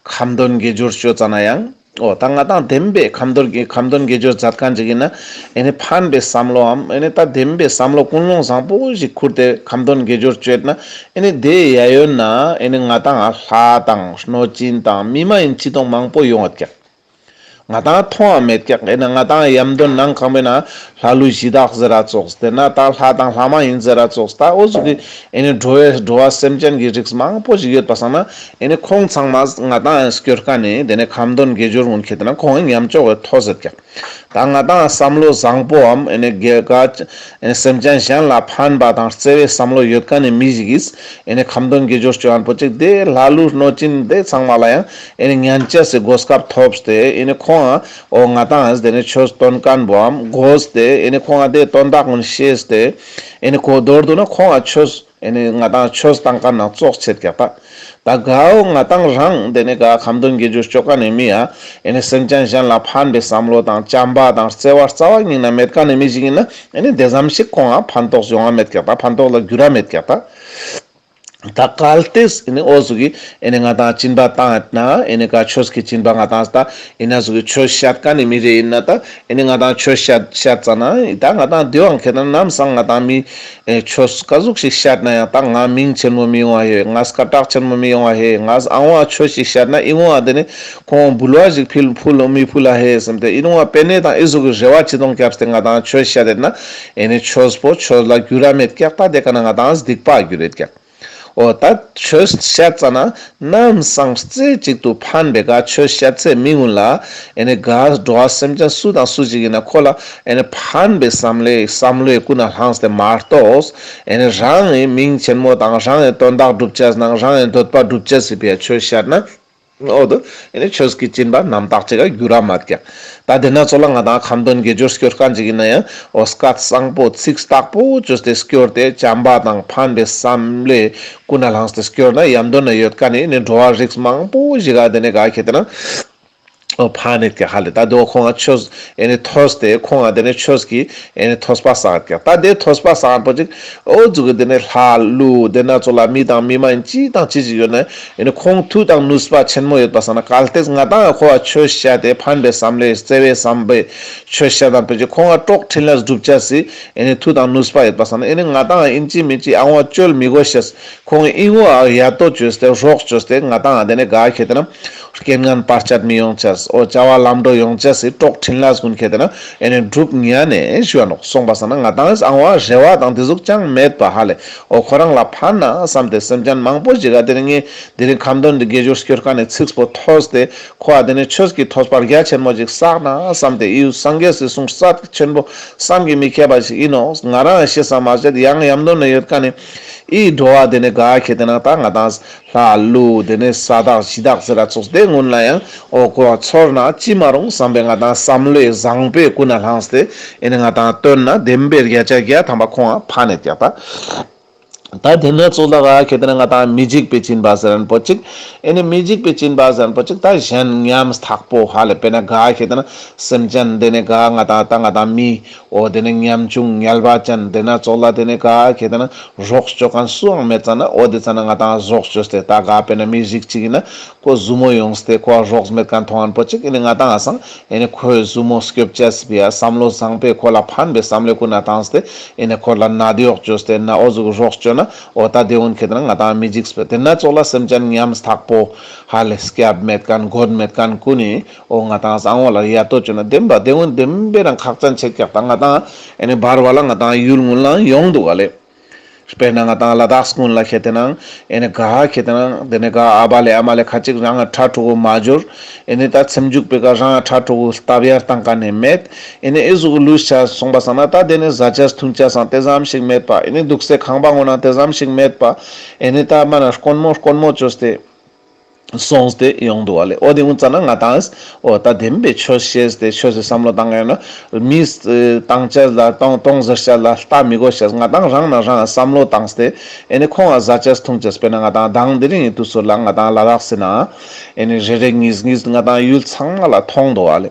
ཁ་འདོན་དགེ་སྦྱོར་ཅོ་ཙ་ན་ཡང་འོ་ད་ང་དང་བདེན་པའི་ཁ་འདོན་གྱི་ཁ་འདོན་དགེ་སྦྱོར་མཛད་མཁན་ཅིག་ཡིན་ན་ཨེ་ནི་ཕན་པའི་བསམ་བློའམ་ཨེ་ནི་ད་བདེན་པའི་བསམ་བློ་ཀུན་སློང་བཟང་པོ་ཞིག་ཁུར་ཏེ་ཁ་འདོན་དགེ་སྦྱོར་ཅོས་ན་ཨེ་ནི་དེ་ཡ་ཡོད་ན་ཨེ་ནི་ང་དང་ལྷ་དང་གནོད་སྦྱིན་དང་མི་མ་ཡིན་ཅི་དང་མང་པོ་ཡོང་བ་ཀྱག་ང་དང་མཐོང་བ་མེད་ཀྱག་ཨེ་ན་ང་དང་ཡམ་དོན་ནང་ཁང་པའི་ན་ལྷ་ཀླུ་གཞི་བདག་ཟེར་ར་ཙོགས་དེ་ན་ད་ལྷ་དང་ལྷ་མ་ཡིན་ཟེར་ར་ཙོགས་ད་འོ་ཟུག་གི་ཨེ་ནི་འགྲོ་བའི་འགྲོ་བ་སེམས་ཅན་གྱི་རིགས་མང་པོ་ཞིག་ཡོད་པ་སང་ན་ཨེ་ནི་ཁོང་ཚང་མ་ང་དང་སྐྱོར་ཀ་ནི་དེ་ནི་ཁ་འདོན་དགེ་སྦྱོར་ཀུན་ཁེ་ཏེ་ན་ཁོང་ཉམས་ཆོག་གི་ཐོ་ཟེར་ཀྱག་ད་ང་དང་བསམ་བློ་བཟང་པོའམ་ཨེ་ནི་དགེ་ག་ཨེ་ནི་སེམས་ཅན་གཞན་ལ་ཕན་པ་དང་བརྩེ་བའི་བསམ་བློ་ཡོད་མཁན་ནི་མི་ཞིག་གིས་ཨེ་ནི་ཁ་འདོན་དགེ་སྦྱོར་བཅོ་ཡང་པོ་ཅིག་དེ་ལྷ་ཀླུ་གནོད་སྦྱིན་དེ་ཚང་མ་ལ་ཡང་ཨེ་ནི་ཉན་ཅེས་སི་གོ་སྐབས་ཐོབ་སྟེ་ཨེ་ནི་ཁོང་ཨ་འོ་ང་དང་ཨ་དེ་ནི་ཆོས་སྟོན་མཁན་པོའམ་གོ་སྟེ་ཨེ་ནི་ཁོང་ཨ་དེ་དོན་དག་ཀུན་ཤེས་ཏེ་ཨེ་ནི་གོ་མདོར་བསྡུ་ན་ཁོང་ཨ་ཆོས་ཨེ་ནི་ང་དང་ཆོས་བཏང་མཁན་ན་ཙོགས་ཆེད་ཀྱག་ད། ད་གའོ་ང་དང་རང་དེ་ནི་ག་ཁ་འདོན་དགེ་སྦྱོར་བཅོ་མཁན་ནི་མི་ཡ་ཨེ་ནི་སེམས་ཅན་གཞན་ལ་ཕན་པའི་བསམ་བློ་དང་བྱམས་པ་དང་བརྩེ་བ་རྩ་བ་ཉིད་ནས་མེད་མཁན་ནི་མི་ཞིག་ཡིན་ན་ཨེ་ནི་དེ་ཙམ་ཞིག་ཁོང་ང་ཕན་ཐོགས་ཡོང་བ་མེད་ཀྱག་ད། ཕན་ཐོགས་ལ་འགྱུར་བ་མེད་ཀྱག་ད། ད་གལ་ཏེ་ཨེ་ནི་འོ་ཟུག་གི་ཨེ་ནི་ང་དང་སྦྱིན་པ་བཏང་ཡོད་ན་ཨེ་ནི་ག་ཆོས་ཀྱི་སྦྱིན་པ་ང་དང་ད་ཨེ་ནི་ཟུག་གི་ཆོས་བཤད་མཁན་ནི་མི་རེ་ཡིན་ན་ད་ཨེ་ནི་ང་དང་ཆོས་བཤད་བཤད་ཙ་ན་ད་ང་དང་དེ་བོ་ཁེ་ཏེ་ན་ནམ་སང་ང་དང་མི་ཨེ་ཆོས་ག་ཟུག་ཞིག་བཤད་ན་ཡང་ད་ང་མིང་ཆེན་མོ་མི་ཡོང་བ་ཧེ། ང་སྐད་གྲགས་ཆེན་མོ་མི་ཡོང་བ་ཧེ། ང་ཨ་བོ་ཆོས་ཤིག་བཤད་ན་ཨི་བོ་དེ་ནི་ཁོང་འབུལ་བ་ཞིག་ཕུལ་ཕུལ་མི་ཕུལ་ལ་ཧེ་བསམ་སྟེ་ཨི་བོ་པེ་ནེ་དང་ཨི་ཟུག་གི་རེ་བ་ཅི་དང་བརྒྱབ་སྟེ་ང་དང་ཆོས་བཤད་དེ་ན་ཨེ་ནི་ཆོས་པོ་ཆོས་ལ་འགྱུར་ར་མེད་ཀྱག། ད་དེ་ཀ་ན་ང་དང་སྡིག་པ་འགྱུར་རེད་ཀྱག། འོ་ད་ཆོས་བཤད་ཙ་ན་ནམ་སང་རྩེ་གཅིག་ཏུ་ཕན་པའི་ག་ཆོས་བཤད་ཚེ་མི་ཀུན་ལ་ཨེ་ནི་ག་འགྲོ་བ་སེམས་ཅན་སུ་དང་སུ་ཞིག་ཡིན་ན་ཁོ་ལ་ཨེ་ནི་ཕན་པའི་བསམ་བློའི་བསམ་བློའི་ཀུན་ནས་བསླངས་ཏེ་མ་གཏོགས་ཨེ་ནི་རང་གི་མིང་ཆེན་མོ་དང་རང་གི་དོན་དག་སྒྲུབ་ཅེས་ནང་རང་གི་འདོད་པ་སྒྲུབ་ཅེས་སི་ཕི་ཡ་ཆོས་བཤད་ན། འོ་དོ། ཨེ་ནི་ཆོས་ཀྱི་སྦྱིན་པ་རྣམ་དག་ཅིག་ག་འགྱུར་ར་མེད་ཀྱག། ད་དེ་ན་ཚོ་ལ་ང་དང་ཁ་འདོན་དགེ་སྦྱོར་སྐྱོར་མཁན་ཅིག་ཡིན་ན་ཡང་འོ་སྐད་བཟང་པོ་ཚིག་དག་པོ་བཅོས་ཏེ་སྐྱོར་ཏེ་བྱམས་པ་དང་ཕན་པའི་བསམ་བློའི་ཀུན་ནས་བསླངས་ཏེ་སྐྱོར་ན་ཡམ་དོན་ན་ཡོད་མཁན་ནི་ཨེ་ནི་འགྲོ་བ་རིགས་མང་པོ་ཞིག་ག་དེ་ནི་ག་ཁེ་ཏེ་ན་འོ་ཕན་ནི་ཀྱག་ཧ་ལེ། ད་དོ་ཁོང་ང་ཆོས་ཨེ་ནི་ཐོས་ཏེ་ཁོང་ང་དེ་ནི་ཆོས་ཀྱི་ཨེ་ནི་ཐོས་པ་སངས་ཀྱག། ད་དེ་ཐོས་པ་སངས་པོ་ཅིག་འོ་ཟུག་གི་དེ་ནི་ལྷ་ཀླུ་དེ་ན་ཚོ་ལ་མི་དང་མི་མ་ཡིན་ཅི་དང་ཅི་ཞིག་ཡོད་ན་ཨེ་ནི་ཁོང་མཐུ་དང་ནུས་པ་ཆེན་མོ་ཡོད་པ་སང་ན་གལ་ཏེ་ང་དང་ཁོ་བ་ཆོས་བཤད་དེ་ཕན་པའི་བསམ་བློའི་བརྩེ་བའི་བསམ་པའི་ཆོས་བཤད་དང་ཕན་ཅིག་ཁོང་ང་གྲོགས་འཕྲིན་ལས་སྒྲུབ་ཅེས་སི་ཨེ་ནི་མཐུ་དང་ནུས་པ་ཡོད་པ་སང་ན་ཨེ་ནི་ང་དང་ཨིན་ཅི་མིན་ཅི་ཨ་བོ་བཅོལ་མི་དགོས་ཤེས། ཁོང་ཨི་བོ་ཡ་ཏོ་བཅོས་ཏེ་རོགས་བཅོས་ཏེ་ང་དང་དེ་ནི་ག་ཁེ་ཏེ་ན་རྐྱེན་ངན་བར་ཆད་མི་ཡོང་ཅེས། འོ་བྱ་བ་ལམ་འགྲོ་ཡོང་ཅེས་སི་གྲོགས་འཕྲིན་ལས་ཀུན་ཁེ་ཏེ་ན་ཨེ་ནི་སྒྲུབ་ཉན་ནས་ཞུ་བ་ནོག། སོང་པ་སང་ན་ང་དང་ཨ་བོ་རེ་བ་དང་དེ་ཟུག་ཅང་མེད་པ་ཧ་ལེ། འོ་ཁོ་རང་ལ་ཕན་ན་བསམ་སྟེ་སེམས་ཅན་མང་པོ་ཞིག་ག་དེ་ནི་ངས་དེ་རིང་ཁ་འདོན་དེ་དགེ་སྦྱོར་སྐྱོར་མཁན་ནི་ཚིགས་པོ་ཐོས་ཏེ་ཁོ་བ་དེ་ནི་ཆོས་ཀྱི་ཐོས་པ་རྒྱ་ཆེན་མོ་ཞིག་བསགས་ན་བསམ་སྟེ་ཨི་བོ་སངས་རྒྱས་སི་གསུང་རྩ་ཆེན་པོ་བསམ་གྱིས་མི་ཁྱབ་པ་ཞིག་ཡིན་ནོག། ང་རང་ཤེས་ས་མ་ཟད་ཡང་ཡམ་དོན་ན་ཡོད་མཁན་ནི་ཨི་འགྲོ་བ་དེ་ནི་ག་ཁེ་ཏེ་ན་ད་ང་དང་ལྷ་ཀླུ་དེ་ནི་ས་བདག་གཞི་བདག་ཟེར་ར་ཚོགས་དེ་ཀུན་ལ་ཡང་འོ་ཁོ་བ་ཚོར་ན་ཅི་མ་རུང་བསམ་པའི་ང་དང་བསམ་བློའི་བཟང་པོའི་ཀུན་ནས་བསླངས་ཏེ་ཨེ་ནི་ང་དང་བཏོན་ན་བདེན་པའི་བརྒྱ་ཆ་བརྒྱ་ཐམ་པ་ཁོང་ང་ཕན་ནི་ཀྱག་ད། ད་དེ་ན་ཚོ་ལ་ག་ཁེ་ཏེ་ན་ང་དང་མི་འཇིགས་པའི་སྦྱིན་པ་ཟེར་མཁན་པོ་ཅིག། ཨེ་ནི་མི་འཇིགས་པའི་སྦྱིན་པ་ཟེར་མཁན་པོ་ཅིག་ད་གཞན་ཉམ་ཐག་པོ་ཧ་ལེ། དཔེར་ན་ག་ཁེ་ཏེ་ན་སེམས་ཅན་དེ་ནི་ག་ང་དང་ད་ང་དང་མི་འོ་དེ་ནི་ཉམ་ཆུང་ངལ་བ་ཅན་དེ་ན་ཚོ་ལ་དེ་ནི་ག་ཁེ་ཏེ་ན་རོགས་བཅོ་མཁན་སུའང་མེད་ཙ་ན་འོ་དེ་ཙ་ན་ང་དང་རོགས་བཅོས་ཏེ་ད་ག་དཔེར་ན་མི་རིགས་ཅིག་ཡིན་ན་ཁོ་ཟུར་མོ་ཡོངས་ཏེ་ཁོ་རོགས་མེད་མཁན་མཐོང་མཁན་པོ་ཅིག་ཨེ་ནི་ང་དང་ཨ་སང་ཨེ་ནི་ཁོའི་ཟུར་མོ་སྐྱོབ་ཅེས་སི་ཕི་ཡ་བསམ་བློ་བཟང་པོས་ཁོ་ལ་ཕན་པའི་བསམ་བློ་ཀུན་ནས་བཏང་སྟེ་ཨེ་ནི་ཁོ་ལ་ནད་གཡོག་བཅོས་ཏེ་ན་འོ་ཟུག་རོགས་བཅོས་ན་འོ་ད་དེ་ཀུན་ཁེ་ཏེ་ན་ང་དང་མི་འཇིགས་པས། དེ་ན་ཚོ་ལ་སེམས་ཅན་ཉམ་ཐག་པོ་ཧ་ལེ་སྐྱབས་མེད་མཁན་མགོན་མེད་མཁན་ཀུན་ནི་འོ་ང་དང་ཨ་སང་འོ་ལ་ཡ་ཏོ་བཅོས་ན་བདེན་པ་དེ་ཀུན་བདེན་པའི་རང་ཁག་ཅན་ཆེ་ཀྱག་ད་ང་དང་ཨེ་ནི་བར་བ་ལ་ང་དང་ཡུལ་ཀུན་ལ་ཡོང་འདུག་ག་ལེ། དཔེར་ན་ང་དང་ལ་དྭགས་ཀུན་ལ་ཁེ་ཏེ་ན་ཨེ་ནི་ག་ཁེ་ཏེ་ན་དེ་ནི་ག་ཨ་བ་ལེ་ཨ་མ་ལེ་ཁ་ཅིག་རང་ཕྲུ་གུ་མ་འབྱོར། ཨེ་ནི་ད་ཚེམ་འཇུག་པའི་ཀ་རང་ཕྲུ་གུ་ལྟ་བ་ཡར་བཏང་མཁན་ནི་མེད། ཨེ་ནི་ཨེ་ཟུག་ལུས་ཆ་སོང་པ་སང་ན་ད་དེ་ནི་ཟ་ཆས་འཐུང་ཆས་སང་དེ་ཙམ་ཞིག་མེད་པ། ཨེ་ནི་འདུག་སའི་ཁང་པ་ཀུན་ན་དེ་ཙམ་ཞིག་མེད་པ། ཨེ་ནི་ད་མ་ན་དཀོན་མོ་དཀོན་མོ་བཅོས་ཏེ་སོང་སྟེ་ཡོང་འདུག་ག་ལེ། འོ་དེ་ཀུན་ཙ་ན་ང་དང་འོ་ད་བདེན་པའི་ཆོས་ཤེས་ཏེ་ཆོས་སི་བསམ་བློ་བཏང་ཡོད་ན་མི་བཏང་ཆས་ལ་གཏོང་གཏོང་ཟེར་ཆས་ལ་ལྟ་མི་དགོས་ཤེས། ང་དང་རང་ན་རང་བསམ་བློ་བཏང་སྟེ་ཨེ་ནི་ཁོང་ང་ཟ་ཆས་འཐུང་ཆས་དཔེར་ན་ང་དང་དང་དེ་རིང་ཡིན་དུས་ཚོད་ལ་ང་དང་ལ་དྭགས་སི་ན་ཨེ་ནི་རེ་རེ་གཉིས་གཉིས་ང་དང་ཡུལ་ཚང་མ་ལ་མཐོང་འདུག་ག་ལེ།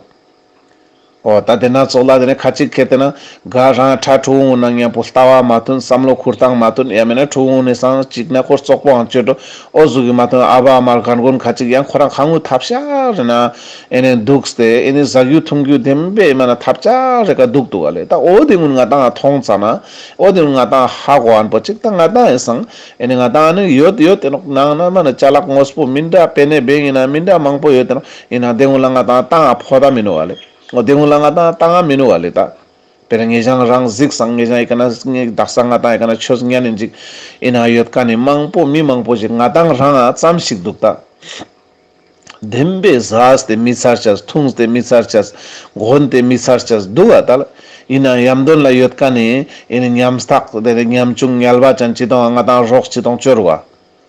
འོ་ད་དེ་ན་ཚོ་ལ་དེ་ནི་ཁ་ཅིག་ཁེ་ཏེ་ན་ག་རང་ཕྲུ་གུ་ན་མཉམ་པོ་ལྟ་བ་མ་མཐུན་བསམ་བློ་འཁུར་སྟངས་མ་མཐུན་ཡང་མེད་ན་ཕྲུ་གུ་ནི་སང་ཅིག་ན་ཁོ་བཙོག་པོའང་བཅོས་འགྲོ། འོ་ཟུག་གི་མ་མཐུན་ཨ་བ་ཨ་མ་རྒན་རྒོན་ཁ་ཅིག་ཡང་ཁོ་རང་ཁ་ངུ་ཐབས་ཤ་རེ་ན་ཨེ་ནི་འདུག་སྟེ་ཨེ་ནི་ཟ་རྒྱུ་འཐུང་རྒྱུ་བདེན་པའི་མ་ན་ཐབས་ཆག་རེ་ཀ་འདུག་འདུག་ག་ལེ། ད་འོ་དེ་ཀུན་ང་དང་མཐོང་ཙ་ན་འོ་དེ་ཀུན་ང་དང་ཧ་གོ་ཨན་པོ་ཅིག་ད་ང་དང་ཨེ་སང་ཨེ་ནི་ང་དང་ནི་ཡོད་ཡོད་དེ་ནོག་ནང་ན་མ་ན་ཅ་ལག་དངོས་པོ་མི་འདྲ་པེ་ནེ་བེང་ཡིན་ན་མི་འདྲ་མང་པོ་ཡོད་དེ་ནོག་ཡིན་ན་དེ་ཀུན་ལ་ང་དང་བཏང་ཨ་ཕོད་མི་ནུག་ག་ལེ། འོ་དེ་ཀུན་ལ་ང་དང་བཏང་ཨ་མི་ནུག་ག་ལེ་ད། དཔེར་ན་ངེད་ཅག་རང་གཟིགས་སང་ངེད་ཅག་ཡི་ཀ་ན་ངེད་དག་ས་ང་དང་ཡི་ཀ་ན་ཆོས་ཉན་ནི་ཅིག་ཡིན་ན་ཡོད་མཁན་ནི་མང་པོ་མི་མང་པོ་ཞིག་ང་དང་རང་ཨ་ཙམ་ཞིག་འདུག་ད། བདེན་པའི་ཟས་ཏེ་མི་ཚར་ཆས་འཐུངས་ཏེ་མི་ཚར་ཆས་གོན་ཏེ་མི་ཚར་ཆས་འདུག་ག་ད་ལ། ཡིན་ན་ཡམ་དོན་ལ་ཡོད་མཁན་ནི་ཡིན་ན་ཉམ་ཐག་དེ་ནི་ཉམ་ཆུང་ངལ་བ་ཅན་ཅི་དང་ང་དང་རོགས་ཅི་དང་བཅོ་རུ་བ།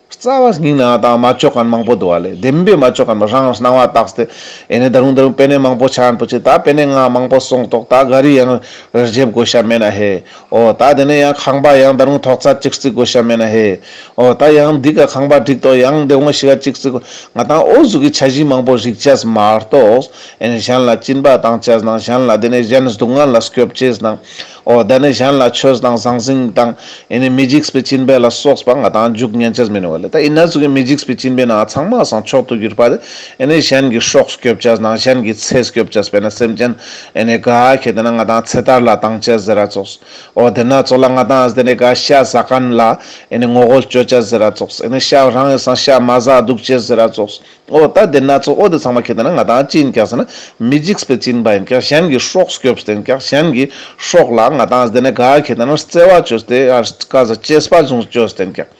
རྩ་བ་ཉིད་ནས་ང་དང་མ་བཅོ་མཁན་མང་པོ་འདུག་ག་ལེ། བདེན་པའི་མ་བཅོ་མཁན་རང་སྣང་བ་བཏགས་ཏེ་ཨེ་ནི་ད་རུང་ད་རུང་པེ་ནེ་མང་པོ་ཆ་ཨན་པོ་ཅིག་ད་པེ་ནེ་ང་མང་པོ་སོང་ཏོག་ད་ག་རི་ཡང་རྒྱབ་དགོས་ཤ་མེད་ན་ཧེ། འོ་ད་དེ་ནས་ཡང་ཁང་པ་ཡང་ད་རུང་ཐོག་ཚད་གཅིག་རྩིག་དགོས་ཤ་མེད་ན་ཧེ། འོ་ད་ཡང་འདི་ག་ཁང་པ་འགྲིག་ཏོ་ཡང་དེ་འོང་ཤི་ག་གཅིག་རྩིག་དགོས། ང་དང་འོ་ཟུག་གི་འཆར་གཞི་མང་པོ་རིག་ཅེས་མ་གཏོགས་ཨེ་ནི་གཞན་ལ་སྦྱིན་པ་བཏང་ཅེས་ནང་གཞན་ལ་དེ་ནས་གཞན་སྡུག་བསྔལ་ལ་སྐྱོབ་ཅེས་ནང་ འོ་ད་ནི་གཞན་ལ་ཆོས་དང་ཟང་ཟིང་དང་ཨེ་ནི་མི་འཇིགས་པའི་སྦྱིན་པ་ལ་སོགས་པ་ང་ཏང་འཇུག་ཉན་ཅེས་མེན་ནོག་ལེ། ད་ཨིན་ན་ཙོགས་སི་མི་འཇིགས་པའི་སྦྱིན་པའི་ནང་ཚང་མ་སང་མཆོག་ཏུ་གྱུར་པ་དེ་ཨེ་ནི་གཞན་གྱི་སྲོག་སྐྱོབ་ཅེས་དང་གཞན་གྱི་ཚེ་སྐྱོབ་ཅེས། དཔེར་ན་སེམས་ཅན་ཨེ་ནི་ག་ཁེ་ཏེ་ན་ང་ཏང་ཚེ་ཐར་ལ་བཏང་ཅེས་ཟེར་ར་ཙོགས། འོ་དེ་ན་ཙོགས་ལ་ང་ཏང་དེ་ནི་ག་ཤ་ཟ་མཁན་ལ་ཨེ་ནི་ངོ་རྒོལ་ཅོ་ཅེས་ཟེར་ར་ཙོགས། ཨེ་ནི་ཤ་རང་ངི་སང་ཤ་མ་ཟ་འདུག་ཅེས་ཟེར་ར་ཙོགས། འོ་ད་དེ་ན་ཙོགས་འོ་དེ་ཚང་མ་ཁེ་ཏེ་ན་ང་ཏང་ཅི་ཨིན་ཀྱག་ཟེར་ན་མི་འཇིགས་པའི་སྦྱིན་པ་ཨིན་ཀྱག། གཞན་གྱི་སྲོག་སྐྱོབ་སྟེ་ཨིན་ཀྱག། གཞན་གྱི་སྲོག་ལ་ང་ཏང་དེ་ནི་ག་ཁེ་ཏེ་ན་བརྩེ་བ་ཅོས་ཏེ་ཨ་ཀ་ཟ་གཅེས་པ་བཟུང་ཅོས་ཏེ་ཨིན་ཀྱག།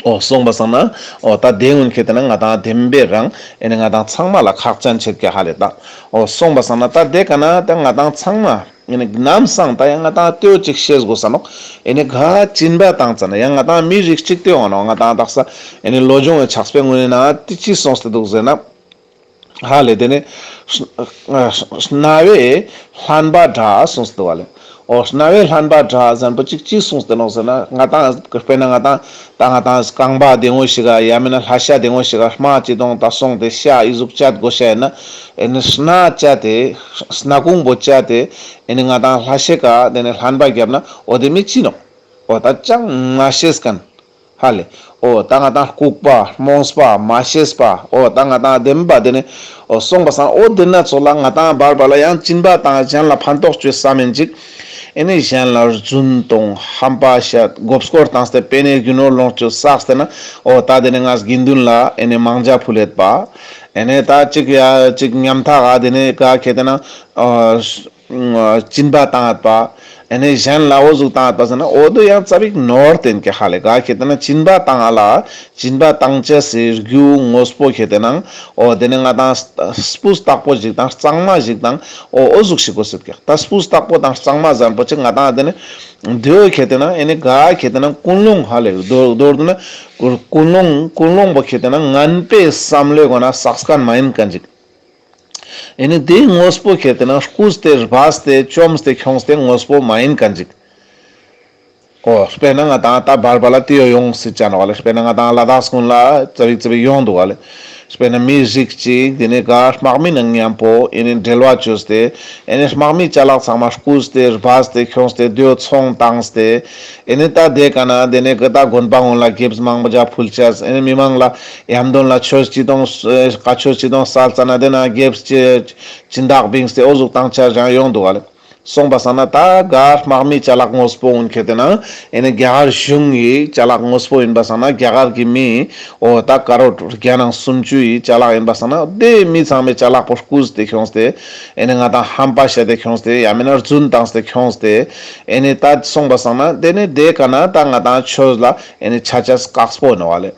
འོ་སོང་པ་སང་ན་འོ་ད་དེ་ཀུན་ཁེ་ཏེ་ན་ང་ཏང་བདེན་པའི་རང་ཨེ་ནི་ང་ཏང་ཚང་མ་ལ་ཁག་ཅན་ཆེད་ཀྱག་ཧ་ལེ་ད། འོ་སོང་པ་སང་ན་ད་དེ་ཀ་ན་ད་ང་ཏང་ཚང་མ་ཨེ་ནི་ནམ་སང་ད་ཡང་ང་ཏང་ལྟོས་ཅིག་ཤེས་དགོས་ས་ནོག། ཨེ་ནི་ག་སྦྱིན་པ་བཏང་ཙ་ན་ཡང་ང་ཏང་མི་རིགས་གཅིག་ལྟོས་འོང་ནོག། ང་ཏང་དག་ས་ཨེ་ནི་བློ་སྦྱོང་གི་ཕྱག་དཔེ་གུན་ནི་ནང་ཏེ་ཅི་གསུངས་ཏེ་འདུག་ཟེར་ན། ཧ་ལེ་དེ་ནི་རྣ་བས་ལྷན་པ་འདྲ་གསུངས་ཏེ་འདུག་ལེ། འོ་རྣ་བས་ལྷན་པ་འདྲ་ཟེར་པོ་ཅིག་ཅི་གསུངས་ཏེ་ནོག་ཟེར་ན་ང་ཏང་དཔེར་ན་ང་ཏང་ད་ང་ཏང་རྐང་པ་བདེ་མོ་ཞིག་ག་ཡང་མེན་ན་ལྷ་ཤ་བདེ་མོ་ཞིག་ག་རྨ་ཅི་དང་ད་སོང་སྟེ་ཤ་ཨི་ཟུག་བཅད་དགོས་ཤ་ཡིན་ན་ཨེ་ནི་སྣ་བཅད་དེ་སྣ་ཁུང་པོ་བཅད་དེ་ཨེ་ནི་ང་ཏང་ལྷ་ཤ་ག་དེ་ནི་ལྷན་པ་བརྒྱབ་ན་འོ་དེ་མི་ཅི་ནོག། འོ་ད་ཅང་མ་ཤེས་མཁན། ཧ་ལེ། འོ་ད་ང་ཏང་ལྐུགས་པ་རྨོངས་པ་མ་ཤེས་པ་འོ་ད་ང་ཏང་བདེན་པ་དེ་ནི་འོ་སོང་པ་སང་འོ་དེ་ན་ཙོགས་ལ་ང་ཏང་བར་བར་ལ་ཡང་སྦྱིན་པ་བཏང་གཞན་ལ་ཕན་ཐོགས་ཅོས་བསམ་མིན་ཅིག། ཨེ་ནི་གཞན་ལ་རྫུན་གཏོང་ཧམ་པ་བཤད་མགོ་སྐོར་བཏང་སྟེ་པེ་ནེ་རྒྱུ་ནོར་ལོངས་སྤྱོད་བསགས་ཏེ་ན་འོ་ད་དེ་ནི་ང་དགེ་འདུན་ལ་ཨེ་ནི་མང་ཇ་ཕུལ་ལེད་པ། ཨེ་ནི་ད་ཅིག་ཡ་ཅིག་ཉམ་ཐག་ག་དེ་ནི་ག་ཁེ་ཏེ་ན་འོ། སྦྱིན་པ་བཏང་ཡོད་པ། ཨེ་ནི་གཞན་ལ་འོ་ཟུག་བཏང་ཡོད་པ་ཟེར་ན་འོ་དོ་ཡང་ཙ་པིག་ནོར་ཏེན་ཀྱག་ཧ་ལེ། ག་ཁེ་ཏེ་ན་སྦྱིན་པ་བཏང་ང་ལ་སྦྱིན་པ་བཏང་ཅེས་སི་རྒྱུ་དངོས་པོ་ཁེ་ཏེ་ན་འོ་དེ་ནི་ང་ཏང་སྤུས་དག་པོ་ཞིག་དང་གཙང་མ་ཞིག་དང་འོ་འོ་ཟུག་ཞིག་དགོས་སེད་ཀྱག། ད་སྤུས་དག་པོ་དང་གཙང་མ་ཟེར་པོ་ཅིག་ང་ཏང་དེ་ནི་དེའོ་ཁེ་ཏེ་ན་ཨེ་ནི་ག་ཁེ་ཏེ་ན་ཀུན་སློང་ཧ་ལེ་མདོར་མདོར་བསྡུ་ན་ཀུན་སློང་ཀུན་སློང་པོ་ཁེ་ཏེ་ན་ངན་པའི་བསམ་བློའི་སྒོ་ན་བསགས་མཁན་མ་ཡིན་མཁན་ཅིག། ཨེ་ནི་དེ་དངོས་པོ་ཁེ་ཏེ་ན་རྐུས་ཏེ་སྦས་ཏེ་བཅོམས་ཏེ་ཁྱོངས་ཏེ་དངོས་པོ་མ་ཡིན་མཁན་ཅིག། འོ་དཔེར་ན་ང་ཏང་ད་བར་བར་ལ་དེའོ་ཡོང་སྲིད་ཅ་ནོག་ལེ། དཔེར་ན་ང་ཏང་ལ་དྭགས་ཀུན་ལ་ཙ་པིག་ཙ་པིག་ཡོང་འདུག་ལེ། དཔེར་ན་མི་རིགས་ཅིག་དེ་ནི་ག་དམག་མི་ནང་མཉམ་པོ་ཨེ་ནི་འབྲེལ་བ་བཅོས་ཏེ་ཨེ་ནི་དམག་མི་ཅ་ལག་ཚང་མ་རྐུས་ཏེ་སྦས་ཏེ་ཁྱོངས་ཏེ་དེའོ་ཚོང་བཏང་སྟེ། ཨེ་ནི་ད་དེ་ཀ་ན་དེ་ནི་ག་ད་དགོན་པ་ཀུན་ལ་དགེ་བསྙེན་མང་པོ་ཕུལ་ཅེས། ཨེ་ནི་མི་མང་ལ་ཡམ་དོན་ལ་ཆོས་ཅི་དང་བཀའ་ཆོས་ཅི་དང་སལ་ཙ་ན་དེ་ན་དགེ་བསྙེན་སྦྱིན་བདག་བིངས་ཏེ་འོ་ཟུག་བཏང་ཅེས་ཡང་ཡོང་འདུག་ལེ། སོང་པ་སང་ན་ད་ག་དམག་མི་ཅ་ལག་དངོས་པོ་ཀུན་ཁེ་ཏེ་ན་ཨེ་ནི་རྒྱ་གར་གཞུང་གི་ཅ་ལག་དངོས་པོ་ཡིན་པ་སང་ན་རྒྱ་གར་གྱི་མི་འོ་ད་ཀ་རོར་བརྒྱ་ནང་སུམ་ཅུ་ཡི་ཅ་ལག་ཡིན་པ་སང་ན་དེ་མི་ཚང་མའི་ཅ་ལག་པོ་རྐུས་ཏེ་ཁྱོངས་ཏེ་ཨེ་ནི་ང་ཏང་ཧམ་པ་བཤད་དེ་ཁྱོངས་ཏེ་ཡང་མེན་ན་རྫུན་བཏང་སྟེ་ཁྱོངས་ཏེ་ཨེ་ནི་ད་སོང་པ་སང་ན་དེ་ནི་དེ་ཀ་ན་ད་ང་ཏང་ཆོས་ལ་ཨེ་ནི་ཆ་ཅེས་དཀགས་པོ་ནོག་ལེ།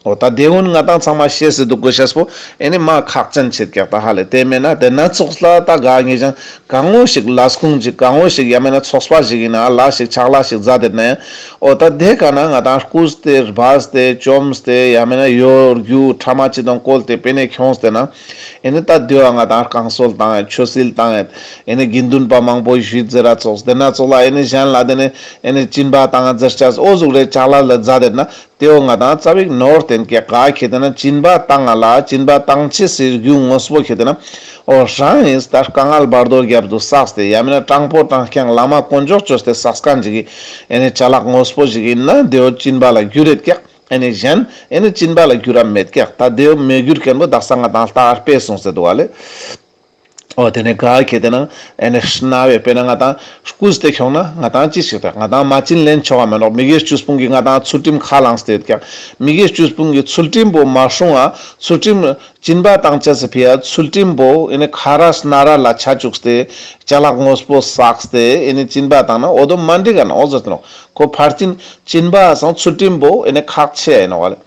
འོ་ད་དེ་ཀུན་ང་ཏང་ཚང་མ་ཤེས་སེ་འདུག་དགོས་ཤེས་པོ་ཨེ་ནི་མ་ཁག་ཅན་ཆེད་ཀྱག་ད་ཧ་ལེ། དེ་མེན་ན་དེ་ན་ཙོགས་ལ་ད་ག་ངེས་ཀྱང་གང་བོ་ཞིག་ལས་ཁུངས་ཅིག་གང་བོ་ཞིག་ཡང་མེན་ན་ཚོགས་པ་ཞིག་ཡིན་ན་ལ་ཞིག་ཕྱག་ལས་ཞིག་མཛད་དེ་ན་ཡང་འོ་ད་དེ་ཀ་ན་ང་ཏང་རྐུས་ཏེ་སྦས་ཏེ་བཅོམས་ཏེ་ཡང་མེན་ན་གཡོ་སྒྱུ་ཕྲ་མ་ཅི་དང་བཀོལ་ཏེ་པེ་ནེ་ཁྱོངས་ཏེ་ན་ཨེ་ནི་ད་དེ་བ་ང་ཏང་བསྐང་གསོལ་བཏང་ཡོད། ཆོས་སིལ་བཏང་ཡོད། ཨེ་ནི་དགེ་འདུན་པ་མང་པོ་ཞུས་ཟེར་ར་ཙོགས་དེ་ན་ཙོགས་ལ་ཨེ་ནི་གཞན་ལ་དེ་ནི་ཨེ་ནི་སྦྱིན་པ་བཏང་ཟེར་ཅེས་འོ་ཟུག་རེ་ཕྱག་ལས་ལ་མཛད་དེ་ན། དེའོ་ང་ཏང་ཙ་པིག་ནོར་ཏེན་ཀྱག། ག་ཁེ་ཏེ་ན་སྦྱིན་པ་བཏང་ང་ལ་སྦྱིན་པ་བཏང་ཅེས་སི་རྒྱུ་དངོས་པོ་ཁེ་ཏེ་ན་འོ་རང་ཡིན་ད་དཀའ་ངལ་བར་དོ་རྒྱབ་ཏུ་བསགས་ཏེ་ཡང་མེན་ན་དྲང་པོ་དྲང་རྐྱང་བླ་མ་དཀོན་མཆོག་བཅོས་ཏེ་བསགས་མཁན་ཅིག་གི་ཨེ་ནི་ཅ་ལག་དངོས་པོ་ཞིག་ཡིན་ན་དེའོ་སྦྱིན་པ་ལ་འགྱུར་རེད་ཀྱག། ཨེ་ནི་གཞན་ཨེ་ནི་སྦྱིན་པ་ལ་འགྱུར་ར་མེད་ཀྱག། ད་དེའོ་མེད་འགྱུར་མཁན་པོ་དག་ས་ང་ཏང་ལྟ་བར་དཔེ་གསུངས་ཏེ་འདུག་ལེ། འོ་དེ་ནི་ག་ཁེ་ཏེ་ན་ཨེ་ནི་རྣ་བས་དཔེར་ན་ང་ཏང་རྐུས་ཏེ་ཁྱོངས་ན་ང་ཏང་ཅི་ཞིག་ད་ང་ཏང་མ་བྱིན་ལེན་ཆོག་ག་མེན་ནོག། མི་དགེ་བཅུ་སྤོང་གི་ང་ཏང་ཚུལ་ཁྲིམས་ཁས་བླངས་ཏེ་ཡོད་ཀྱག། མི་དགེ་བཅུ་སྤོང་གི་ཚུལ་ཁྲིམས་པོ་མ་སྲུང་ང་ཚུལ་ཁྲིམས་སྦྱིན་པ་བཏང་ཅེས་སི་ཕི་ཡ་ཚུལ་ཁྲིམས་པོ་ཨེ་ནི་ཁ་ར་སྣ་ར་ལ་ཆ་བཅུག་སྟེ་ཅ་ལག་དངོས་པོ་བསགས་ཏེ་ཨེ་ནི་སྦྱིན་པ་བཏང་ན་འོ་དོ་མ་འགྲིག་ག་ན་འོ་ཟེར་ཏེ་ནོག། ཁོ་ཕར་ཕྱིན་སྦྱིན་པ་སང་ཚུལ་ཁྲིམས་པོ་ཨེ་ནི་ཁག་ཆེ་ཨིན་ནོག་ལེ།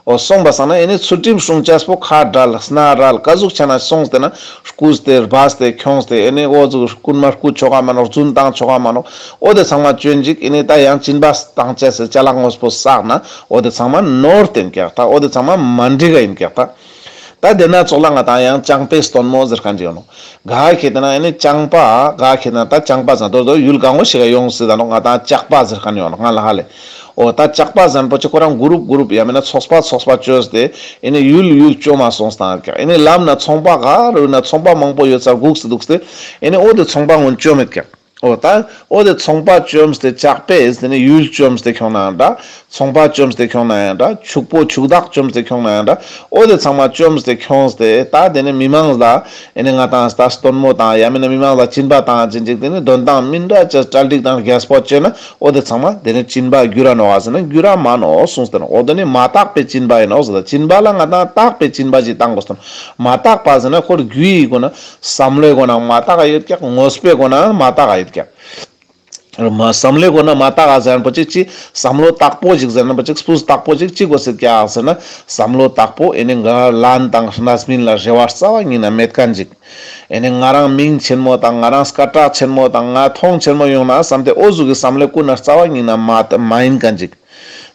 འོ་སོང་པ་སང་ན་ཨེ་ནི་ཚུལ་ཁྲིམས་སྲུང་ཅེས་པོ་ཁ་བྲལ་སྣ་རལ་ག་ཟུག་ཆ་ན་སོང་སྟེ་ན་རྐུས་ཏེ་སྦས་ཏེ་ཁྱོངས་ཏེ་ཨེ་ནི་འོ་ཟུག་རྐུན་མ་རྐུ་ཆོག་ག་མ་ནོག། རྫུན་བཏང་ཆོག་ག་མ་ནོག། འོ་དེ་ཚང་མ་སྤྱོད་འཇིག་ཨེ་ནི་ད་ཡང་སྦྱིན་པ་བཏང་ཅེས་སི་ཅ་ལག་དངོས་པོ་བསགས་ན་འོ་དེ་ཚང་མ་ནོར་ཏེན་ཀྱག་ད། འོ་དེ་ཚང་མ་མ་འགྲིག་ག་ཨིན་ཀྱག་ད། ད་དེ་ན་ཙོགས་ལ་ང་ཏང་ཡང་ལྕང་པའི་སྟོན་མོ་ཟེར་མཁན་ཅིག་ཡོང་ནོག། ག་ཁེ་ཏེ་ན་ཨེ་ནི་ལྕང་པ་ག་ཁེ་ཏེ་ན་ད་ལྕང་པ་ཟེར་དོ་དོ་ཡུལ་གང་བོ་ཞིག་ག་ཡོང་སྲིད་ད་ནོག། ང་ཏང་ལྕགས་པ་ཟེར་མཁན་ཡོང་ནོག་ང་ལ་ཧ་ལེ། འོ་ད་ལྕགས་པ་ཟེར་པོ་ཅིག་ཁོ་རང་གུ་རུབ་གུ་རུབ་ཡང་མེན་ན་ཚོགས་པ་ཚོགས་པ་བཅོས་ཏེ་ཨེ་ནི་ཡུལ་ཡུལ་བཅོ་མ་སོང་སྟངས་ཀྱག། ཨེ་ནི་ལམ་ན་ཚོང་པ་ག་རུ་ན་ཚོང་པ་མང་པོ་ཡོད་ས་སྒུག་སྟེ་འདུག་སྟེ་ཨེ་ནི་འོ་དེ་ཚོང་པ་ངོ་བཅོ་མེད་ཀྱག། འོ་ད་འོ་དེ་ཚོང་པ་བཅོམས་ཏེ་ཇག་པས་དེ་ནི་ཡུལ་བཅོམས་ཏེ་ཁྱོང་ན་ཡང་འདྲ། ཚོང་པ་བཅོམས་ཏེ་ཁྱོང་ན་ཡང་འདྲ། ཕྱུག་པོ་ཕྱུག་བདག་བཅོམས་ཏེ་ཁྱོང་ན་ཡང་འདྲ། འོ་དེ་ཚང་མ་བཅོམས་ཏེ་ཁྱོངས་ཏེ་ད་དེ་ནི་མི་མང་ལ་ཨེ་ནི་ང་དང་ད་སྟོན་མོ་དང་ཡ་མིན་ན་མི་མང་ལ་སྦྱིན་པ་བཏང་ཅིག་ཅིག་དེ་ནི་དོན་དང་མི་འདྲ་ཅིག་གྲ་སྒྲིག་དང་རྒྱས་པོ་བྱས་ན་འོ་དེ་ཚང་མ་དེ་ནི་སྦྱིན་པ་འགྱུར་ར་ནོག་ག་ཟེར་ན་འགྱུར་ར་མ་ནོག་གསུངས་ཏེ་ནོག་འོ་དེ་ནི་མ་དག་པའི་སྦྱིན་པ་ཡིན་ནོག་ཟེར། ད་སྦྱིན་པ་ལ་ང་དང་དག་པའི་སྦྱིན་པ་ཞིག་བཏང་དགོས་སྟོན། མ་དག་པ་ཟེར་ན་ཁོར་རྒྱུ་ཡི་སྒོ་ན་བསམ་བློའི་སྒོ་ན་མ་དག་ག་ཡོད་ཀྱག་དངོས་པོའི་སྒོ་ན་མ་དག་ག་ཡོད་ཀྱག་མ་བསམ་བློའི་སྒོ་ན་མ་དག་ག་ཟེར་ན་པོ་ཅིག་ཅི་བསམ་བློ་དག་པོ་ཅིག་ཟེར་ན་པོ་ཅིག་སྤུས་དག་པོ་ཅིག་ཅི་དགོས་སེད་ཀྱག་ཟེར་ན་བསམ་བློ་དག་པོ་ཨེ་ནི་ག་ལན་དང་རྣམ་སྨིན་ལ་རེ་བ་རྩ་བ་ཉིད་ན་མེད་མཁན་ཅིག་ཨེ་ནི་ང་རང་མིང་ཆེན་མོ་དང་ང་རང་སྐད་གྲགས་ཆེན་མོ་དང་ང་མཐོང་ཆེན་མོ་ཡོང་ན་བསམ་སྟེ་འོ་ཟུག་གི་བསམ་བློ་ཀུན་ན་རྩ་བ་ཉིད་ན་མ་མ་ཡིན་མཁན་ཅིག་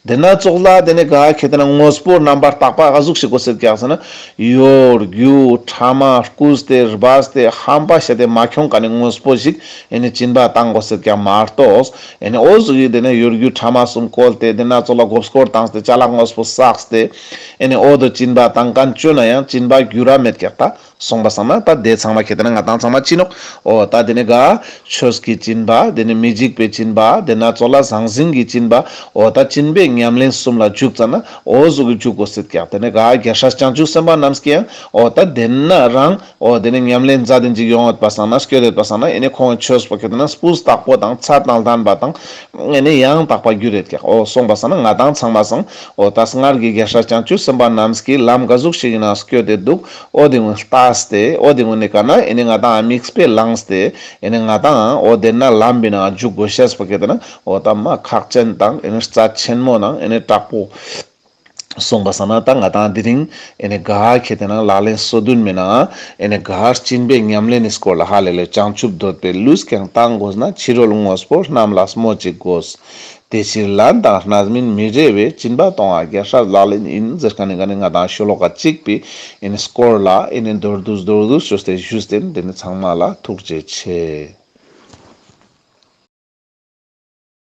དེ་ན་ཙོགས་ལ་དེ་ནི་ག་ཁེ་དེ་ན་དངོས་པོ་རྣམ་པར་དག་པ་ག་ཟུག་ཞིག་དགོས་སེད་ཀྱག་ཟེར་ན། གཡོ་སྒྱུ་ཕྲ་མ་རྐུས་ཏེ་སྦས་ཏེ་ཧམ་པ་བཤད་དེ་མ་ཁྱོང་མཁན་ནི་དངོས་པོ་ཞིག་ཨེ་ནི་སྦྱིན་པ་བཏང་དགོས་སེད་ཀྱག་མ་གཏོགས། ཨེ་ནི་འོ་ཟུག་གི་དེ་ནི་གཡོ་སྒྱུ་ཕྲ་མ་གསུམ་བཀོལ་ཏེ་དེ་ན་ཙོགས་ལ་མགོ་སྐོར་བཏང་སྟེ་ཅ་ལག་དངོས་པོ་བསགས་ཏེ། ཨེ་ནི་འོ་དོ་སྦྱིན་པ་བཏང་མཁན་བཅོས་ན་ཡང་སྦྱིན་པ་འགྱུར་ར་མེད་ཀྱག་ད། སོང་པ་སང་ན་ད་དེ་ཚང་མ་ཁེ་དེ་ན་ང་དང་ཚང་མ་ཅི་ནོག་འོ་ད་དེ་ནི་ག་ཆོས་ཀྱི་སྦྱིན་པ་དེ་ནི་མི་འཇིགས་པའི་སྦྱིན་པ་དེ་ན་ཙོགས་ལ་ཟང་ཟིང་གི་སྦྱིན་པ་འོ་ད་སྦྱིན་པའི་ཉམས་ལེན་གསུམ་ལ་འཇུག་ཙ་ན་འོ་ཟུག་གི་འཇུག་དགོས་སེད་ཀྱག་དེ་ནི་ག་རྒྱལ་སྲས་བྱང་ཆུབ་སེམས་དཔའ་རྣམས་ཀྱིས་ཡང་འོ་ད་དེ་ན་རང་འོ་དེ་ནི་ཉམས་ལེན་མཛད་དེ་འཇིག་ཡོང་ཡོད་པ་སང་ན་སྐྱོད་ཡོད་པ་སང་ན་ཨེ་ནི་ཁོང་གི་ཆོས་པོ་ཁེ་དེ་ན་སྤུས་དག་པོ་དང་ཚད་དང་ལྡན་པ་དང་ཨེ་ནི་ཡང་དག་པ་འགྱུར་ཡོད་ཀྱག་འོ་སོང་པ་སང་ན་ང་དང་ཚང་མ་སང་འོ་ད་སྔར་གྱི་རྒྱལ་སྲས་བྱང་ཆུབ་སེམས་དཔའ་རྣམས་ཀྱིས་ལམ་ག་ཟུག་ཞིག་ཡིན་ན་སྐྱོད་དེ་འདུག་འོ་དེ་ངོ་ལྟས་ཏེ་འོ་དེ་ངོ་ནི་ག་ན་ཨེ་ནི་ང་དང་དམིགས་པའི་ལངས་ཏེ་ཨེ་ནི་ང་དང་འོ་དེ་ན་ལམ་པའི་ནང་འཇུག་དགོས་ཤེས་པོ་ཁེ་དེ་ན་འོ་ད་མ་ཁག་ཅན་དང་ཨེ་ནི་རྩ་ཆེན་མོ་ནང་ཨེ་ནི་དྲག་པོ་སོང་པ་སང་ན་ད་ང་དང་དེ་རིང་ཨེ་ནི་ག་ཁེ་དེ་ན་ལག་ལེན་སོ་བདུན་མའི་ནང་ཨེ་ནི་ག་སྦྱིན་པའི་ཉམས་ལེན་ནི་སྐོར་ལ་ཧ་ལས་ལས་བྱང་ཆུབ་འདོད་པའི་ལུས་ཀྱང་བཏང་དགོས་ན། ཕྱི་རོལ་དངོས་པོ་རྣམས་ལ་སྨོ་ཅིག་དགོས། དེ་ཕྱིར་ལན་དང་རྣམ་སྨིན་མི་རེ་བས། སྦྱིན་པ་གཏོང་བ་རྒྱལ་སྲས་ལག་ལེན་ཡིན། ཟེར་མཁན་ནི་ག་ནི་ང་དང་ཤོ་ལོ་ཀ་གཅིག་པའི་ཨེ་ནི་སྐོར་ལ་ཨེ་ནི་མདོར་བསྡུས་མདོར་བསྡུས་ཞུས་ཏེ་ཞུས་ཏེ་དེ་ནི་ཚང་མ་ལ་ཐུགས་རྗེ་ཆེ།